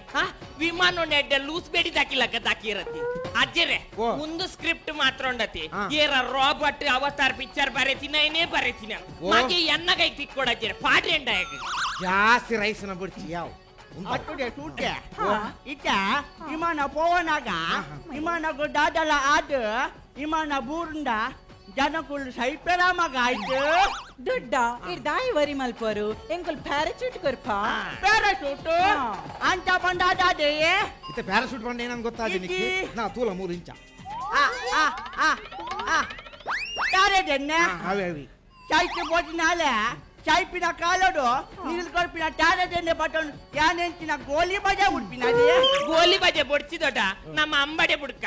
ವಿಮಾನ ನೆಡ್ಡೆ ಲೂಸ್ ಬೇಡಿ ದಾಕಿಲಕ್ಕ ದಾಕಿರತಿ ಅಜ್ಜರೆ ಒಂದು ಸ್ಕ್ರಿಪ್ಟ್ ಮಾತ್ರ ಉಂಡತಿ ಏರ ರಾಬರ್ಟ್ ಅವತಾರ್ ಪಿಕ್ಚರ್ ಬರೆತಿನ ಏನೇ ಬರೆತಿನ ಮಾಗೆ ಎನ್ನ ಕೈ ತಿಕ್ಕೊಡಜ್ಜರೆ ಪಾಡ್ರೆಂಡ ಜಾಸ್ತಿ ರೈಸ್ ನ ಬಿಡ್ಚಿ ಯಾವ ಅಟ್ಟುಡೆ ಸೂಟೆ ಇತ್ತ ವಿಮಾನ ಪೋವನಾಗ ವಿಮಾನಗು ದಾದಲ ಆದ ವಿಮಾನ ಬೂರುಂಡ ಜನಕುಲ್ ಸೈಪೆರ ಮಗ ಆಯ್ತು ದುಡ್ಡ ಇರ್ದಾಯಿ ವರಿ ಮಲ್ಪರು ಎಂಕುಲ್ ಪ್ಯಾರಾಚೂಟ್ ಕೊರ್ಪ ಪ್ಯಾರಾಚೂಟ್ ಅಂಚ ಬಂದ ದಾದೆ ಇತ್ತ ಪ್ಯಾರಾಚೂಟ್ ಬಂದ ಏನಂತ ಗೊತ್ತಾದೆ ನಿಕ್ಕೆ ನಾ ತೂಲ 3 ಇಂಚ ಆ ಆ ಆ ಆ ತಾರೆದೆನ್ನ ಅವೇ ಅವಿ ಚೈಕೆ ಬೋಟಿನಾಲೆ ಚೈಪಿನ ಕಾಲೋಡು ನೀರು ಕೊರ್ಪಿನ ತಾರೆದೆನ್ನೆ ಬಟನ್ ಯಾನೆಂಚಿನ ಗೋಲಿ ಬಜೆ ಉಡ್ಪಿನ ಗೋಲಿ ಬಜೆ ಬೊಡ್ಚಿದೊಡ ನಮ್ಮ ಅಂಬಡೆ ಬುಡ್ಕ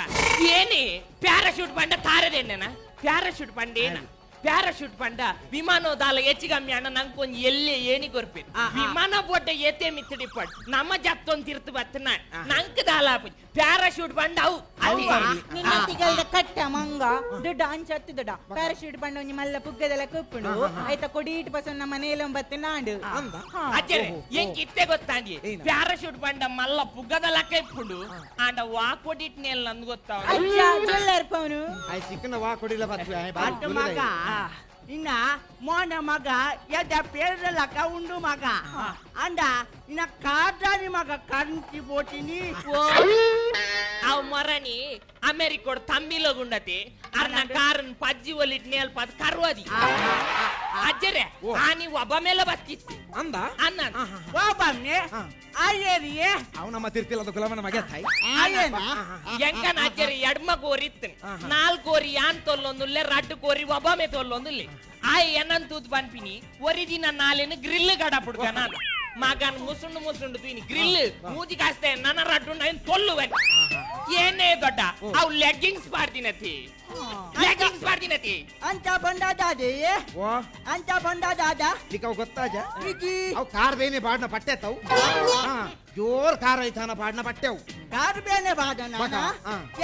ಏನೇ ಪ್ಯಾರಾಶೂಟ್ ಬಂಡ ತಾರದೆನ್ನೆನಾ ಪ್ಯಾರಾಶೂಟ್ ಪಂಡೇನ ಪ್ಯಾರಾಶೂಟ್ ಪಂಡ ವಿಮಾನೋದಾಲ ಹೆಚ್ಚಿಗಮ್ಮಿ ಅಣ್ಣ ನಂಗೆ ಒಂಜಿ ಎಲ್ಲೆ ಏನಿ ಕೊರ್ಪೆ ವಿಮಾನ ಬೋಟ ಏತೆ ಮಿತ್ತಡಿ ಪಡ್ ನಮ್ಮ ಜತ್ತೊಂದು ತಿರ್ತು ಬತ್ತನ ನಂಕ್ ದಾಲ ಪ್ಯಾರಾಶೂಟ್ ಪಂಡ ಅವು ನಿನ್ನ ತಿಗಲ್ದ ಕಟ್ಟ ಮಂಗ ದುಡ್ಡ ಅಂಚತ್ತು ದೊಡ್ಡ ಪ್ಯಾರಾಶೂಟ್ ಪಂಡ ಒಂಜಿ ಮಲ್ಲ ಪುಗ್ಗದೆಲ್ಲ ಕುಪ್ಪುಂಡು ಆಯ್ತಾ ಕೊಡೀಟ್ ಪಸೊನ್ನ ನಮ್ಮ ಮನೆಯಲ್ಲ ಬತ್ತೆ ನಾಡು ಅಜ್ಜರೆ ಎಂಕ್ ಇತ್ತೆ ಗೊತ್ತಾಂಡಿ ಪ್ಯಾರಾಶೂಟ್ ಪಂಡ ಮಲ್ಲ ಪುಗ್ಗದ ಲಕ್ಕ ಇಪ್ಪುಂಡು ಆಂಡ ವಾ ಕೊಡಿಟ್ ನೇಲ್ ನಂದು ಗೊತ್ತಾವ ಅಜ್ಜ ಜೊಲ್ಲರ್ ಪವನು I ಸಿಕ್ಕನ ವಾ ಕೊಡಿಲ್ಲ ಬತ್ತು ಮಗ ಇನ್ನ ಮೋನ ಮಗ ಎದ ಪೇರಲಕ ಉಂಡು ಮಗ ಅಂಡ ಇನ್ನ ಕಾದಾರಿ ಮಗ ಕರಂತಿ ಬೋಟಿನಿ ಅವ್ ಮರಣಿ ಅಮೆರಿಕೋಡ್ ತಮ್ಮಿಲಗುಂಡತಿ ಅರ್ನ ಕಾರನ್ ಪಜ್ಜಿ ಒಲಿಟ್ ನೇಲ್ಪದ್ ಕರ್ವದಿ ಅಜ್ಜರೆ ಆನಿ ಒಬ್ಬ ಮೇಲೆ ಬತ್ತಿತ್ತು ಅಂದ ಅನ್ನ ಒಬ್ಬಮ್ಮೆ ಆಯೇರಿಯೇ ಅವ್ ನಮ್ಮ ತಿರ್ತಿಲ್ಲ ಗುಲಾಮನ ಮಗ ತಾಯಿ ಆಯೇನ ಎಂಕನ ಅಜ್ಜರೆ ಎಡ್ಮ ಕೋರಿ ಇತ್ತು ನಾಲ್ಕು ಕೋರಿ ಯಾನ್ ತೊಲ್ಲೊಂದುಲ್ಲೆ ರಡ್ಡು ಕೋರಿ ಒಬ್ಬಮೆ ತೊಲ್ಲೊಂದುಲ್ಲೆ ಆಯ್ ಏನಂತ ತೂತ್ ಪನ್ಪಿನಿ ಒರಿ ದಿನ ನಾಲೇನು ಗ್ರಿಲ್ ಗಡ ಪುಡ್ಕ ನಾನು ಮಗನ್ ಮುಸುಂಡು ಮುಸುಂಡು ತೀನಿ ಗ್ರಿಲ್ ಮೂಜಿ ಕಾಸ್ತೆ ನನ್ನ ರಡ್ಡು ನಾನು ತೊಲ್ಲುವೆ ಏನೇ ದೊಡ್ಡ ಅವ್ ಲೆಗ್ಗಿಂಗ್ಸ್ ಪಾಡ್ದಿನತಿ ಲೆಗ್ಗಿಂಗ್ಸ್ ಪಾಡ್ದಿನತಿ ಅಂತ ಬಂದ ದಾದೆ ಅಂತ ಬಂದ ದಾದಾ ನಿಕ್ ಗೊತ್ತಾಜ ಅವ್ ಕಾರ್ ಬೇನೆ ಬಾಡ್ನ ಪಟ್ಟೆ ತಾವು ಜೋರ್ ಕಾರ್ ಐತಾನ ಬಾಡ್ನ ಪಟ್ಟೆವು ಕಾರ್ ಬೇನೆ ಬಾಡನ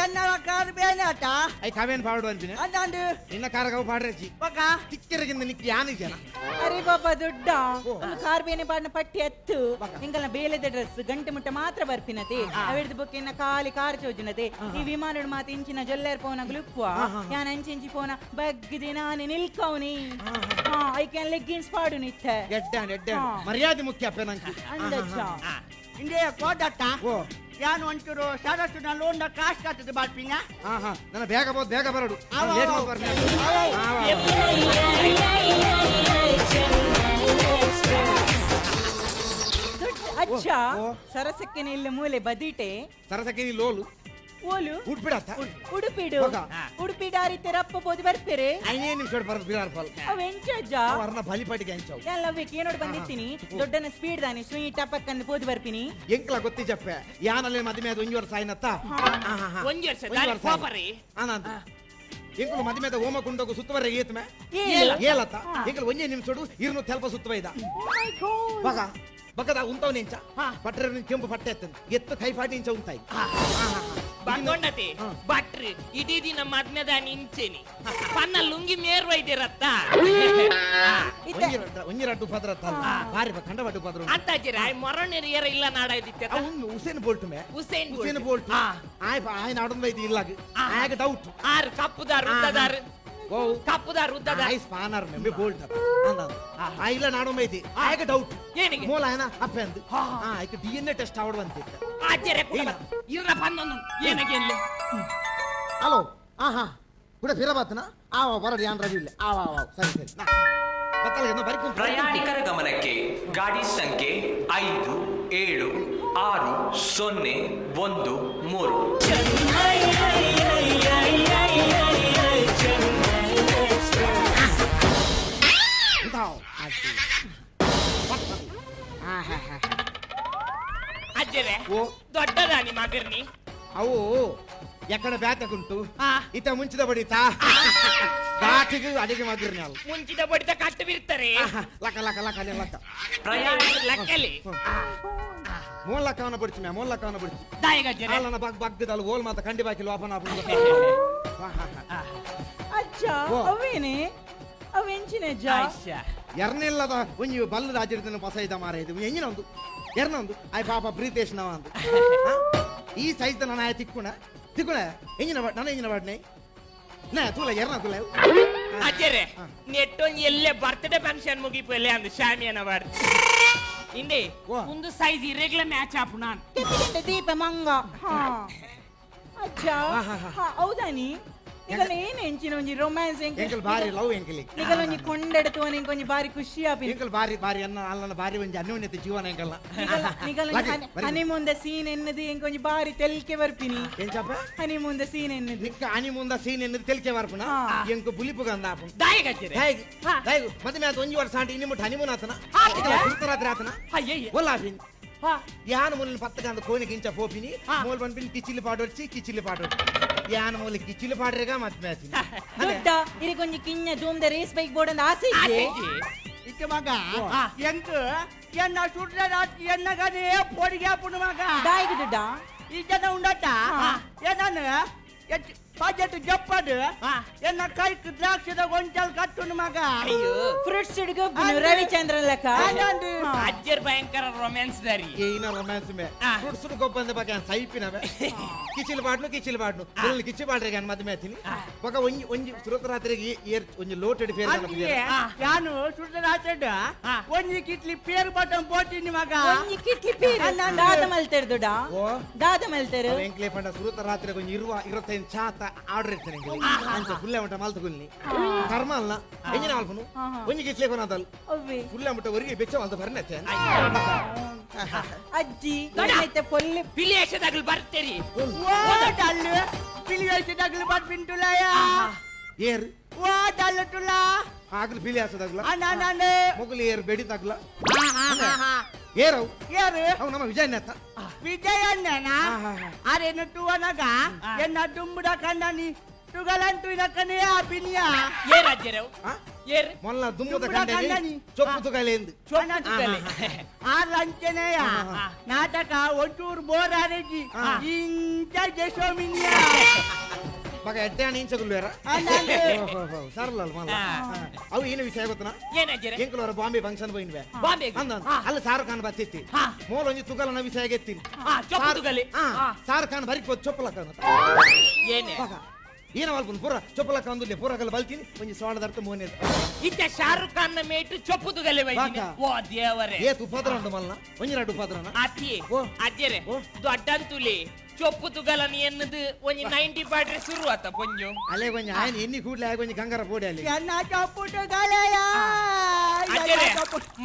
ಎನ್ನವ ಕಾರ್ ಬೇನೆ ಆತ I ಕಾವೇನ್ ಬಾಡು ಅನ್ಪಿನ ಅಂದಾಂಡು ನಿನ್ನ ಕಾರಗವು ಬಾಡ್ರಜ್ಜಿ ಬಕ ತಿಕ್ಕಿರಗಿಂದ ನಿಕ್ ಯಾನಿ ಜನ ಅರೆ ಬಾಬಾ ದೊಡ್ಡ ಒಂದು ಕಾರ್ ಬೇನೆ ಬಾಡ್ನ ಪಟ್ಟಿ ಎತ್ತು ಎಂಕಲ್ನ ಬೇಲೆದ ಡ್ರೆಸ್ ಗಂಟೆ ಮುಟ್ಟ ಮಾತ್ರ ಬರ್ಪಿನತೆ ಅವೆಡ್ದು ಬೊಕ್ಕೆನ್ನ ಖಾಲಿ ಕಾರ್ ಚೋಜಿನತೆ ಈ ವಿಮಾನಡ್ ಮಾತ ಇಂಚಿನ ಜೊಲ್ಲೇರ್ ಪೋನ ಗ್ಲುಪ್ಪ ಯಾನ್ ಅಂಚಿಂಚಿ ಪೋನ ಬಗ್ಗಿದೆ ನಾನೆ ನಿಲ್ಕವನಿ I can leggings ಪಾಡು ನಿತ್ತ ಎಡ್ಡಾನ್ ಎಡ್ಡಾನ್ ಮರ್ಯಾದೆ ಮುಖ್ಯ ಅಪ್ಪೆ ನಂಗೆ ಅಂದಚ್ಚ ಇಂದೇ ಕೋದತ್ತ ಯಾನು ಒಂಚೂರು ಸರಸ್ಸುನ ಲೋನ್ ಕಾಸು ಕಟ್ಟದ ಬಾಳ್ಪಿನ ಹಾ ನನ್ನ ಬೇಗ ಬೋದು ಬೇಗ ಬರಡು ಅಚ್ಚ ಸರಸಕ್ಕೆ ಇಲ್ಲ ಮೂಲೆ ಬದಿಟೆ ಸರಸಕ್ಕೆ ಲೋಲು ಓಲು ಉಡ್ಪಿಡತ್ತ ಉಡುಪಿಡು ಉಡುಪಿ ಡಾರಿತೆ ರಪ್ಪ ಬೋದು ಬರ್ಪೇರೆ ಐನೇ ನಿಮಿಷ ಬರೋದು ಬಿರಾರ್ ಫಾಲ್ ಅವ್ ಎಂಚ ಅಜ್ಜ ಅವರ್ನ ಬಲಿಪಾಟಿಗೆ ಎಂಚವು ಎಲ್ಲ ಬೇಕು ಏನೋಡ್ ಬಂದಿತ್ತೀನಿ ದೊಡ್ಡನ ಸ್ಪೀಡ್ ದಾನಿ ಸುಯಿ ಟಪಕ್ ಅಂದ್ ಪೋದು ಬರ್ಪಿನಿ ಎಂಕ್ಲ ಗೊತ್ತಿ ಜಪ್ಪೆ ಯಾನಲ್ಲಿ ಮದುವೆ ಆದ ಒಂಜಿ ವರ್ಷ ಆಯ್ನತ್ತ ಒಂಜಿ ವರ್ಷ ದಾನಿ ಕೋಪರಿ ಆನಂತ ಎಂಕುಲು ಮದುವೆ ಹೋಮ ಕುಂಡಗು ಸುತ್ತುವರೆಗೆ ಏತ್ಮೆ ಏಲತ್ತ ಎಂಕುಲು ಒಂಜೇ ನಿಮಿಷಡು ಇರ್ನು ತೆಲ್ಪ ಸುತ್ತುವ ಇದ ಬಗ ಬಗದ ಉಂತವ್ ನಿಂಚ ಪಟ್ರೆ ಕೆಂಪು ಪಟ್ಟೆ ಎತ್ತ ಎತ್ತು ಕೈ ಫಾಟಿ ಇಂಚ ಉಂತಾಯಿ ಬಂಗೊಂಡತಿ ಬಟ್ರಿ ಇಡೀ ದಿನ ಮದ್ಮೆದ ನಿಂಚೇನಿ ಪನ್ನ ಲುಂಗಿ ಮೇರ್ವ ಇದಿರತ್ತ ಒಂಜಿ ರಡ್ಡು ಪದ್ರ ಬಾರಿ ಕಂಡ ಬಡ್ಡು ಪದ್ರ ಅಂತ ಆಯ್ ಮೊರಣ್ಣೇರು ಏರ ಇಲ್ಲ ನಾಡ ಇದ್ದಿತ್ತ ಉಸೇನ್ ಬೋಲ್ಟ್ ಮೇ ಉಸೇನ್ ಉಸೇನ್ ಬೋಲ್ಟ್ ಆಯ್ ಆಯ್ ನಾಡೊಂದು ಐತಿ ಇಲ್ಲ ಆಗ ಡೌಟ್ ಆರು ಕಪ್ಪುದಾರು ಉದ್ದದಾರು ಕಪ್ಪುದಾರು ಉದ್ದದಾರು ಆಯ್ ಸ್ಪಾನರ್ ಮೇ ಬೋಲ್ಟ್ ಅಂದ ಆ ಇಲ್ಲ ನಾಡೊಂದು ಐತಿ ಆಗ ಡೌಟ್ ಏನಿಗೆ ಮೂಲ ಏನ ಅಪ್ಪೆ ಅಂದು ಆಯ್ತು ಡಿಎನ್ಎ ಟೆಸ್ಟ್ ಆವಡುವಂತಿತ್ತು ಆಚೆರೆ ಇರ್ರ ಪನ್ನೊಂದು ಏನಾಗೆ ಇಲ್ಲಿ ಹಲೋ ಹಾ ಹಾ ಕೂಡ ಫಿರಬಾತನ ಆವ ಬರಡಿ ಯಾನ್ ರವಿ ಇಲ್ಲ ಆವ ಆವ ಸರಿ ಸರಿ ಪ್ರಯಾಣಿಕರ ಗಮನಕ್ಕೆ ಗಾಡಿ ಸಂಖ್ಯೆ 5 7 6 0 1 3 ಅಜ್ಜರೆ ದೊಡ್ಡದಾನಿ ಮಗರ್ನಿ ಅವು ಎಕ್ಕಡ ಬ್ಯಾತಗುಂಟು ಇತ ಮುಂಚಿದ ಬಡಿತಾ ಘಾಟಿಗೆ ಅಡಿಗೆ ಮಗರ್ನಿ ಅಲ್ಲ ಮುಂಚಿದ ಬಡಿತ ಕಟ್ಟು ಬಿರ್ತಾರೆ ಲಕ ಲಕ ಲಕ ಲಕ ಪ್ರಯಾಣ ಲಕ್ಕಲಿ ಮೂಲ ಲಕ್ಕವನ ಬಿಡ್ಚಿ ಮ್ಯಾ ಮೂಲ ಲಕ್ಕವನ ಬಿಡ್ಚಿ ದಾಯಿಗಜ್ಜರೆ ಅಲ್ಲನ ಬಗ್ ಬಗ್ಗದಲ್ಲ ಓಲ್ ಮಾತ ಕಂಡಿ ಬಾಕಿ ಲೋಪನ ಅಜ್ಜ ಅವೇನೆ ಅವೆಂಚಿನ ಅಜ್ಜ ಎರ್ನೆಲ್ಲದ ಒಂಜಿ ಬಲ್ಲು ರಾಜ್ಯದ ಪಸೈದ ಮಾರ ಇದು ಎಂಜಿನ ಒಂದು ಎರ್ನ ಒಂದು ಆಯ್ ಪಾಪ ಪ್ರೀತೇಶ್ ನವ ಅಂದು ಈ ಸೈಜ್ ನಾನು ಆಯ ತಿಕ್ಕುಣ ತಿಕ್ಕುಣ ಎಂಜಿನ ನನ್ನ ಎಂಜಿನ ಬಾಡ್ನೆ ನಾ ತೂಲ ಎರ್ನ ತೂಲ ಅಜ್ಜರೆ ನೆಟ್ಟೊಂದು ಎಲ್ಲೇ ಬರ್ತ್ಡೇ ಫಂಕ್ಷನ್ ಮುಗಿಪು ಅಂದು ಶಾಮಿಯಾನ ಬಾಡ್ ಇಂದೆ ಒಂದು ಸೈಜ್ ಇರೆಗ್ಲ ಮ್ಯಾಚ್ ಆಪು ನಾನು ದೀಪ ಮಂಗ ಅಜ್ಜ ಹೌದಾನಿ ನಿಗಲ ಏನು ಎಂಚಿನ ಒಂಜಿ ರೊಮ್ಯಾನ್ಸ್ ಎಂಕಲ್ ಬಾರಿ ಲವ್ ಎಂಕಲಿ ನಿಗಲ ಒಂಜಿ ಕೊಂಡೆಡ್ತು ಒಂಜಿ ಬಾರಿ ಖುಷಿ ಆಪಿ ಎಂಕಲ್ ಬಾರಿ ಬಾರಿ ಅನ್ನ ಅಲ್ಲನ ಬಾರಿ ಒಂಜಿ ಅನ್ಯೋನ್ಯತೆ ಜೀವನ ಎಂಕಲ್ನ ನಿಗಲ honeymoon the scene ಎನ್ನದು ಎಂಕೊಂಜಿ ಬಾರಿ ತೆಲ್ಕೆ ಬರ್ಪಿನಿ ಎಂಚಪ್ಪ honeymoon the scene ಎನ್ನದು ನಿಕ್ಕ honeymoon the scene ಎನ್ನದು ತೆಲ್ಕೆ ಬರ್ಪುನ ಎಂಕು ಬುಲಿಪು ಗಂದ ಆಪು ದಾಯಗಜ್ಜರೆ ದಾಯಗ ದಾಯಗ ಮತ್ತೆ ಮ್ಯಾತ ಒಂಜಿ ವರ್ಷ ಆಂಟಿ ಇನ್ನಿ ಮುಟ್ಟ ಹನಿಮೂನ್ ಆತನ ರಾತ್ರಿ ಆತನ ಒಲ್ಲ ಆಪಿನಿ ಯಾನ ಮೂಲಿನ ಪತ್ತಕಂದ ಕೋನಿಗೆ ಇಂಚ ಪೋಪಿನಿ ಮೂಲ್ ಬಂದ್ಪಿನಿ ಕಿಚಿಲಿ ಪಾಡೊಡ್ಚಿ ಕಿಚಿಲಿ ಪಾಡೊಡ್ಚಿ ಯಾನ ಮೂಲಿ ಕಿಚಿಲಿ ಪಾಡ್ರೆಗ ಮತ್ತೆ ಮ್ಯಾಚಿನಿ ದೊಡ್ಡ ಇರಿಗೊಂಜಿ ಕಿಂಜ ಧೂಮ್ದ ರೇಸ್ ಬೈಕ್ ಬೋರ್ಡ್ ಆಸೆ ಇದೆ ಇತ್ತೆ ಮಗ ಎಂಕ್ ಎನ್ನ ಸುಡ್ರ ರಾತ್ರಿ ಎನ್ನಗನೇ ಪೊಡಿಗೆ ಆಪುಂಡು ಮಗ ದಾಯಿಗೆ ದುಡ್ಡ ಈ ಜನ ಉಂಡಟ ಏನನ್ನು ಬಜೆಟ್ ಜಪ್ಪದು ಎನ್ನ ಕೈಕ್ ದ್ರಾಕ್ಷಿದ ಗೊಂಚಲ್ ಕಟ್ಟುಂಡು ಮಗ ಅಯ್ಯೋ ಫ್ರೂಟ್ಸ್ ಹಿಡ್ಗು ರವಿಚಂದ್ರನ್ ಲೆಕ್ಕ ಅಜ್ಜರ್ ಭಯಂಕರ ರೊಮ್ಯಾನ್ಸ್ ದಾರಿ ಏನ ರೊಮ್ಯಾನ್ಸ್ ಮೇ ಫ್ರೂಟ್ಸ್ ಗೊಬ್ಬಂದ ಬಗ್ಗೆ ಸೈಪಿನವೆ ಕಿಚಿಲ್ ಬಾಡ್ನು ಕಿಚಿಲ್ ಬಾಡ್ನು ಮೊದಲು ಕಿಚ್ಚಿ ಬಾಡ್ರೆ గాని ಮದ್ಮೆ ಆತೀನಿ ಬೊಕ ಒಂಜಿ ಒಂಜಿ ಸುರತ ರಾತ್ರಿಗೆ ಏರ್ ಒಂಜಿ ಲೋಟೆಡ್ ಫೇರ್ ಯಾನು ಸುರತ ರಾತ್ರಿ ಒಂಜಿ ಕಿಟ್ಲಿ ಪೇರ್ ಬಟನ್ ಪೋಟಿನಿ ಮಗ ಒಂಜಿ ಕಿಟ್ಲಿ ಪೇರ್ ದಾದ ಮಲ್ತೆರ್ ದುಡ ದಾದ ಮಲ್ತೆರ್ ಎಂಕ್ಲೆ ಪಂಡ ಸುರತ ರಾತ್ರಿ ಒಂಜಿ 25 ಚಾತ ಆರ್ಡರ್ ಇರ್ತಾನೆ ಅಂಚ ಫುಲ್ ಮಟ್ಟ ಮಲ್ತುಗುಲ್ನಿ ಕರ್ಮ ಅಲ್ಲ ಎಂಜಿನ ಆಲ್ಪನು ಒಂಜಿ ಕಿಟ್ಲಿ ಕೊನಾದಲ್ ಫುಲ್ ಮಟ್ಟ ಒರಿಗೆ ಬೆಚ್ಚ ಮಲ್ತ ಬರ್ನತ್ತೆ ಅಜ್ಜಿ ಪೊಲ್ಲೆ ಪಿಲಿ ವೇಷದಾಗಲು ಬರ್ತೀರಿ ಡಲ್ಲು ಪಿಲಿ ವೇಷದಾಗಲು ಬರ್ಪಿಂಟುಲಯ ಏರ್ ವಾ ಡಲ್ಲು ತುಲ ಆಗಲು ಪಿಲಿ ಹಾಸದಾಗಲ ನಾನು ಮೊಗಲು ಏರ್ ಬೆಡಿ ತಗ್ಲ ಏರವು ಏರು ಅವು ನಮ್ಮ ವಿಜಯಣ್ಣ ವಿಜಯಣ್ಣನ ಅರೇನು ಟುವನಗ ಎನ್ನ ದುಂಬುಡ ಕಣ್ಣನಿ ತುಗಲಂಟು ಇದಕ್ಕನೇ ಆಪಿನಿಯ ಏರ್ ಅಜ್ಜರವು ಏರ್ ಮೊಲ್ಲ ದುಂಬುದ ಕಂಡನಿ ಚೊಪ್ಪು ತುಗಲೆಂದು ಚೊಪ್ಪು ತುಗಲೆ ಆ ಲಂಚನೆಯ ನಾಟಕ ಒಂಚೂರು ಬೋರ್ ಆರೇಜಿ ಇಂಚ ಜಶೋಮಿನಿಯ ಮಗ ಎಡ್ಡೆ ಇಂಚಗುಲ್ವೇರ ಸರಳ ಮಲ್ಲ ಅವು ಏನು ವಿಷಯ ಗೊತ್ತನಾ ಎಂಕಲವರ ಬಾಂಬೆ ಫಂಕ್ಷನ್ ಹೋಯಿನ್ವೆ ಬಾಂಬೆ ಅಂದ ಅಲ್ಲಿ ಶಾರುಖ್ ಖಾನ್ ಬತ್ತಿತ್ತಿ ಮೋಲ್ ಒಂಜಿ ತುಗಲನ ವಿಷಯ ಗೆತ್ತೀನಿ ಶಾರುಖ್ ಖಾನ್ ಬರಿ ಚೊಪ್ಪಲಕ್ಕ ಏನೇ ಏನ ಮಲ್ಪುಂಡು ಪೂರ ಚೊಪ್ಪಲಕ್ಕ ಅಂದುಲ್ಲೆ ಪೂರಕಲ್ಲ ಬಲ್ತೀನಿ ಒಂಜಿ ಸೋಣದರ್ಥ ಮೋನೆ ಇತ್ತ ಶಾರುಖ್ ಖಾನ್ ನ ಮೇಟು ಚೊಪ್ಪು ತುಗಲೆ ಓ ದೇವರೇ ಏತ್ ಉಪದ್ರ ಉಂಟು ಮಲ್ನ ಒಂಜಿ ರಡ್ಡು ಉಪದ್ರನ ಅತಿ ಅಜ್ಜರೆ ದೊಡ್ಡಂತುಲಿ ಚೊಪ್ಪು ತುಗಲನ ಎನ್ನದು ಒಂಜಿ 90 ಪಾಡ್ರೆ ಶುರು ಆತ ಪೊಂಜು ಅಲ್ಲೇ ಕೊಂಜ ಆಯನ ಎನ್ನಿ ಕೂಡ್ಲೆ ಆಯ ಕೊಂಜಿ ಗಂಗರ ಪೋಡಿ ಅಲ್ಲಿ ಎನ್ನ ಚೊಪ್ಪು ತುಗಲೆಯ ಅಜ್ಜರೆ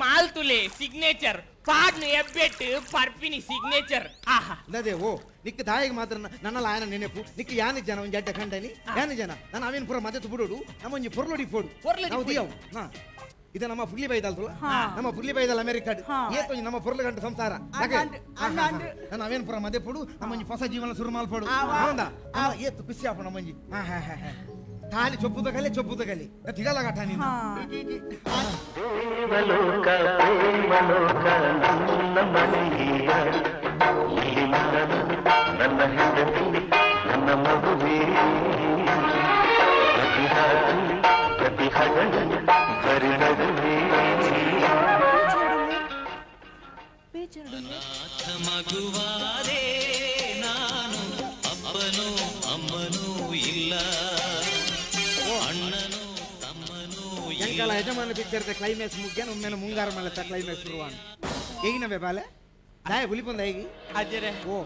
ಮಾಲ್ತುಲೆ ಸಿಗ್ನೇಚರ್ ಪಾಡ್ನು ಎಬ್ಬೆಟ್ಟು ಪರ್ಪಿನಿ ಸಿಗ್ನೇಚರ್ ಆಹಾ ಅದೇ ಓ ನಿಕ್ಕ ದಾಯಿಗೆ ಮಾತ್ರ ನನ್ನಲ್ಲ ಆಯನ ನೆನಪು ನಿಕ್ಕ ಯಾನಿ ಜನ ಒಂಜಿ ಅಡ್ಡ ಕಂಡನಿ ಯಾನಿ ಜನ ನಾನು ಅವೇನು ಪೂರ ಮದತ್ತು ಬಿಡೋಡು ನಮ್ಮ ಒಂಜಿ ಪೊರ್ಲೊಡಿ ಪೋಡು ನಾವು ದಿಯವು ಹಾ ಇದು ನಮ್ಮ ಪುಳ್ಳಿ ಬೈದಲ್ ನಮ್ಮ ಪುಳ್ಳಿ ಬೈದಲ್ ಅಮೆರಿಕ ಏತೊಂಜಿ ನಮ್ಮ ಪೊರ್ಲು ಗಂಟು ಸಂಸಾರ ನಾನು ಅವೇನು ಪೂರ ಮದೆ ಪೋಡು ನಮ್ಮ ಒಂಜಿ ಹೊಸ ಜೀವನ ಶುರು ಮಾಲ್ಪೋಡು ಹೌದಾ ಏತು ಖುಷಿ ಆಪು ನಮ್ಮಂಜಿ ಹಾ ಹಾ ಹಾ ಖಾಲಿ ಚೊಪ್ಪುದ ಕಲಿ ಚೊಪ್ಪುದ ಕಲಿ ತಿಗಲ ಘಟ ನೀನು ದೇವಲೋಕ ಪ್ರೇಮಲೋಕ ನನ್ನ ಮನೆಯ ಇಲ್ಲಿ ನಾನು ನನ್ನ ಹೆಂಡತಿ ನನ್ನ ಮಗುವೇ ಪ್ರತಿ ರಾತ್ರಿ ಪ್ರತಿ ಹಗಲು ಬರಿ ನಗುವೇ ಮಗುವಾದೆ ನಾನು ಅಪ್ಪನೂ ಅಮ್ಮನೂ ಇಲ್ಲ ಅಣ್ಣನೂ ತಮ್ಮನೂ ಎಂಕಲ ಯಜಮಾನ ಪಿಕ್ಚರ್ ಕ್ಲೈಮ್ಯಾಕ್ಸ್ ಮುಗ್ಯಾನ ಒಮ್ಮೆನ ಮುಂಗಾರ ಮಲತ್ತ ಕ್ಲೈಮ್ಯಾಕ್ಸ್ ಶುರುವಾನ ಈಗಿನ ಬಾಲೆ ದಾಯ ಬುಲಿಪೊಂದ ಹೇಗಿ ಅಜ್ಜರೆ ಓ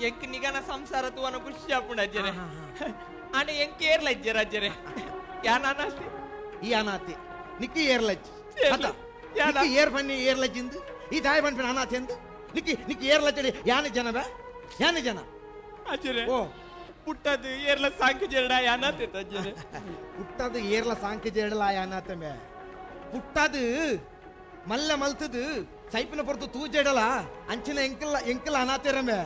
ಎಂಕ್ ನಿಗನ ಸಂಸಾರ ತೂವನ ಖುಷಿ ಆಪುಂಡು ಅಜ್ಜರೆ ಆಂಡ ಎಂಕ್ ಏರ್ಲ ಅಜ್ಜರ ಅಜ್ಜರೆ ಯಾನ ಅನಾಥೆ ಈ ಅನಾಥೆ ನಿಕ್ಕಿ ಏರ್ಲಜ್ಜಿ ಅತ್ತ ನಿಕ್ಕಿ ಏರ್ ಬನ್ನಿ ಏರ್ಲಜ್ಜಿಂದು ಈ ದಾಯ ಬನ್ಪಿನ ಅನಾಥೆ ಎಂದು ನಿಕ್ಕಿ ನಿಕ್ಕಿ ಏರ್ಲಜ್ಜಡಿ ಯಾನ ಜನ ಬಾ ಯಾನ ಜನ ಅಜ್ಜರೆ ಓ ಪುಟ್ಟದು ಏರ್ಲ ಸಾಂಕು ಜೇಡ ಅನಾಥೆ ಅಜ್ಜರೆ ಪುಟ್ಟದು ಏರ್ಲ ಸಾಂಕು ಜೇಡಲ ಅನಾಥೆ ಮೇ ಪುಟ್ಟದು ಮಲ್ಲ ಮಲ್ತದು ಸೈಪಿನ ಪೊರ್ತು ತೂಜೆಡಲ ಅಂಚಿನ ಎಂಕಲ್ ಎಂಕಲ್ ಅನಾಥೆರಮೆ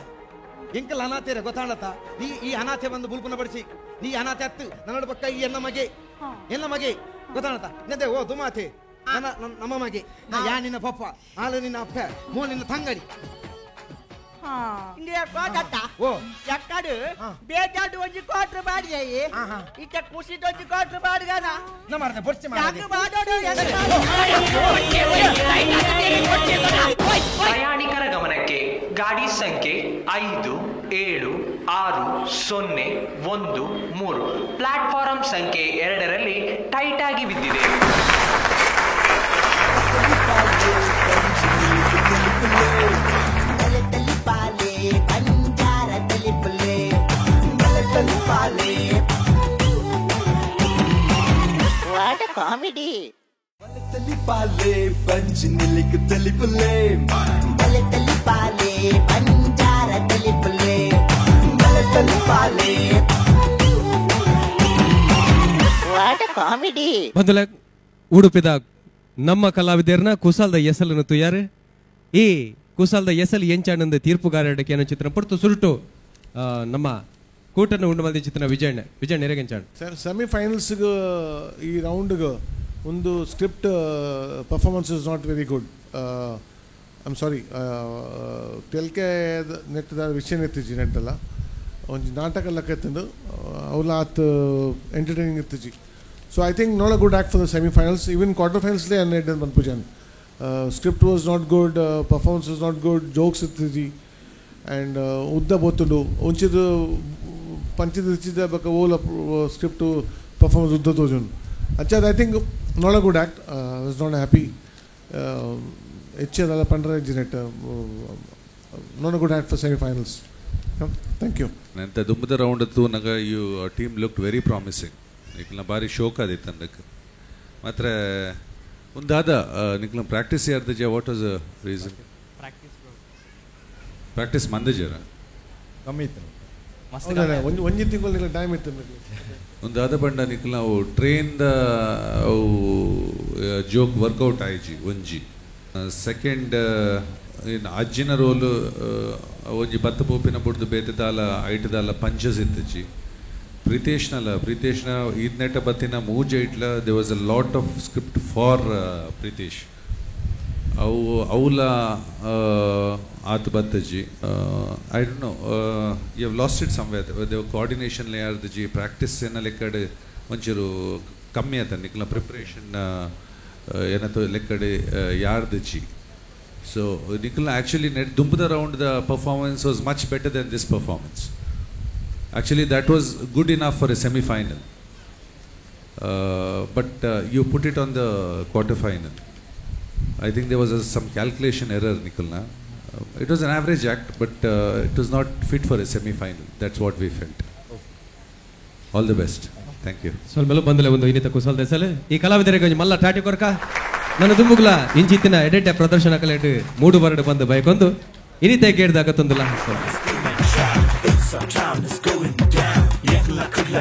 ಎಂಕಲ್ ಅನಾಥೆರೆ ಗೊತ್ತಾಡತ್ತ ನೀ ಈ ಅನಾಥೆ ಬಂದು ಬುಲ್ಪುನ ಬಡಿಸಿ ನೀ ಅನಾಥೆ ಅತ್ತು ನನ್ನಡ ಪಕ್ಕ ಈ ಎನ್ನ ಮಗೆ ಎನ್ನ ಮಗೆ ಗೊತ್ತಾಡತ್ತ ನೆದೆ ಓ ದುಮಾಥೆ ನನ್ನ ನಮ್ಮ ಮಗೆ ನಾ ಯಾ ನಿನ್ನ ಪಪ್ಪ ಆಲ ನಿನ್ನ ಅಪ್ಪ ಮೋ ನಿನ್ನ ತಂಗಡಿ ಇಂದೇ ಕೋಟತ್ತ ಓ ಎಕ್ಕಡು ಬೇಜಾಡು ಒಂಜಿ ಕ್ವಾರ್ಟರ್ ಬಾಡಿಗೆ ಇತ್ತ ಖುಷಿಟ್ ಒಂಜಿ ಕ್ವಾರ್ಟರ್ ಬಾಡಿಗಾನ ನಮ್ಮ ಬೊರ್ಚಿ ಯಾಕೆ ಮಾಡೋಡು ಪ್ರಯಾಣಿಕರ ಗಮನಕ್ಕೆ ಗಾಡಿ ಸಂಖ್ಯೆ 5 7 6 0 1 3 ಪ್ಲಾಟ್ಫಾರಂ ಸಂಖ್ಯೆ 2ರಲ್ಲಿ ಟೈಟ್ ಆಗಿ ಬಿದ್ದಿದೆ. What a comedy. Talipale పంచినిలికి తెలిపులే బలె తలిపాలే Banjara తెలిపులే బలె తలిపాలే. What a comedy. ಬಂದಲ ಉಡುಪಿದ ನಮ್ಮ ಕಲಾವಿದರ್ನ ಕುಸಾಲ್ದ ಎಸಲನ್ನು ತುಯಾರು. ಈ ಕುಸಾಲ್ದ ಎಸಲ್ ಎಂಚಾನಂದ ತೀರ್ಪುಗಾರಕ್ಕೆ ಏನೋ ಚಿತ್ರ ಪಡ್ತು ಸುರುಟು ನಮ್ಮ ಕೂಟನ್ನು ಉಂಡು ಮಲ್ದಿ ಚಿತ್ರ ವಿಜಯಣ್ಣ ವಿಜಯಣ್ಣ ಎರೆಗೆಂಚಾಣ್. ಸರ್ ಸೆಮಿಫೈನಲ್ಸ್ಗೆ ಈ ರೌಂಡ್ಗೆ ಒಂದು script performance is not very good. I am sorry ತೆಲ್ಕೆ ನೆಟ್ಟದ ವಿಷಯ ನೆತ್ತಿಜಿ ನೆಟ್ಟಲ್ಲ ಒಂಜಿ ನಾಟಕ ಲೆಕ್ಕ ಇತ್ತಂದು ಅವಲ ಆತ್ entertaining ಇತ್ತಿಜಿ. So I think not a good act for the semifinals. Even quarter ಫೈನಲ್ಸ್ಲೇ ಅನ್ನೆಡ್ ಪನ್ಪುಜನ್. Script was not good, performance was not good, jokes ಇತ್ತಿಜಿ and ಉದ್ದ ಬೋತುಂಡು ಒಂಚಿದ ಪಂಚಿದ ಇಚ್ಚಿದ ಬೊಕ ಓಲ ಸ್ಕ್ರಿಪ್ಟು ಪರ್ಫಾರ್ಮೆನ್ಸ್ ಉದ್ದ ತೋಜುಂಡು. ಅಂಚಾದ I think not a good act. I was not happy. ಹೆಚ್ಚು ಅದೆಲ್ಲ ಪಂಡ್ರೆ ಜಿನೆಟ್ not a good act for semifinals. Thank you. ನಂತ ದುಂಬದ ರೌಂಡ್ ತೂನಗ you team looked very promising. ನಿಕ್ಲ ಭಾರಿ ಶೋಕ್ ಆದಿತ್ತು ಅಂದಕ್ಕೆ ಮಾತ್ರ ಒಂದಾದ ನಿಕ್ಲ ಪ್ರಾಕ್ಟೀಸ್ ಯಾರ್ದಜ what was reason? Practice ಮಂದಜರ ಕಮ್ಮಿ ಇತ್ತು ಒಂಜಿ ಒಂಜಿ ತಿಂಗಳು ಟೈಮ್ ಇತ್ತು. ಒಂದಾದ ಬಂಡ ನಿಕ್ಲ ಅವು ಟ್ರೈನ್ದ ಅವು ಜೋಕ್ ವರ್ಕೌಟ್ ಆಯ್ಜಿ ಒಂಜಿ. ಸೆಕೆಂಡ್ ಇನ್ನು ಅಜ್ಜಿನ ರೋಲು ಒಂಜಿ ಬತ್ತ ಪೋಪಿನ ಬುಡ್ದು ಬೇತೆ ದಾಲ ಐಟ್ ದಾಲ ಪಂಚಸ್ ಇತ್ತಜಿ. ಪ್ರೀತೇಶ್ನಲ್ಲ ಪ್ರೀತೇಶ್ನ ಈದ್ನೆಟ ಬತ್ತಿನ ಮೂಜ ಇಟ್ಲ they was a lot of script for Pritesh. ಅವು ಅವಲ ಆತ ಬತ್ತಜಿ. I don't know, you have lost it somewhere. Dev coordination ಯಾರ್ದಜಿ ಪ್ರಾಕ್ಟೀಸ್ ಏನ ಲೆಕ್ಕಡೆ ಒಂಚೂರು ಕಮ್ಮಿ ಆತ ನಿಕ್ಲ ಪ್ರಿಪ್ರೇಷನ್ ಏನಂತ ಲೆಕ್ಕಡೆ ಯಾರ್ದಜಿ. ಸೊ ನಿಕ್ಲ ಆ್ಯಕ್ಚುಲಿ ನೆಟ್ ದುಂಬದ round the performance was much better than this performance. Actually that was good enough for a semifinal, but you put it on the quarter final. I think there was some calculation error, Nikulna. It was an average act, but it was not fit for a semi-final. That's what we felt. Okay. All the best. Thank you. ಸ್ವಲ್ಪ ಬಂದಲೆ ಒಂದು ಇನ್ನಿತ ಕುಸಲ್ ದೇಸಲೆ ಈ ಕಲಾವಿದರಿಗೆ ಒಂಜಿ ಮಲ್ಲ ಟಾಟಿ ಕೊರ್ಕ ನನ್ನ ದುಂಬುಗ್ಲ ಇಂಚಿತ್ತಿನ ಎಡೆಟೆ ಪ್ರದರ್ಶನ ಕಲೆಟ್ ಮೂಡು ಬರಡು ಬಂದು ಬಯಕೊಂದು ಇನ್ನಿತ ಕೇಳಿದಾಗ ತೊಂದಲ್ಲ.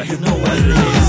You know what it is.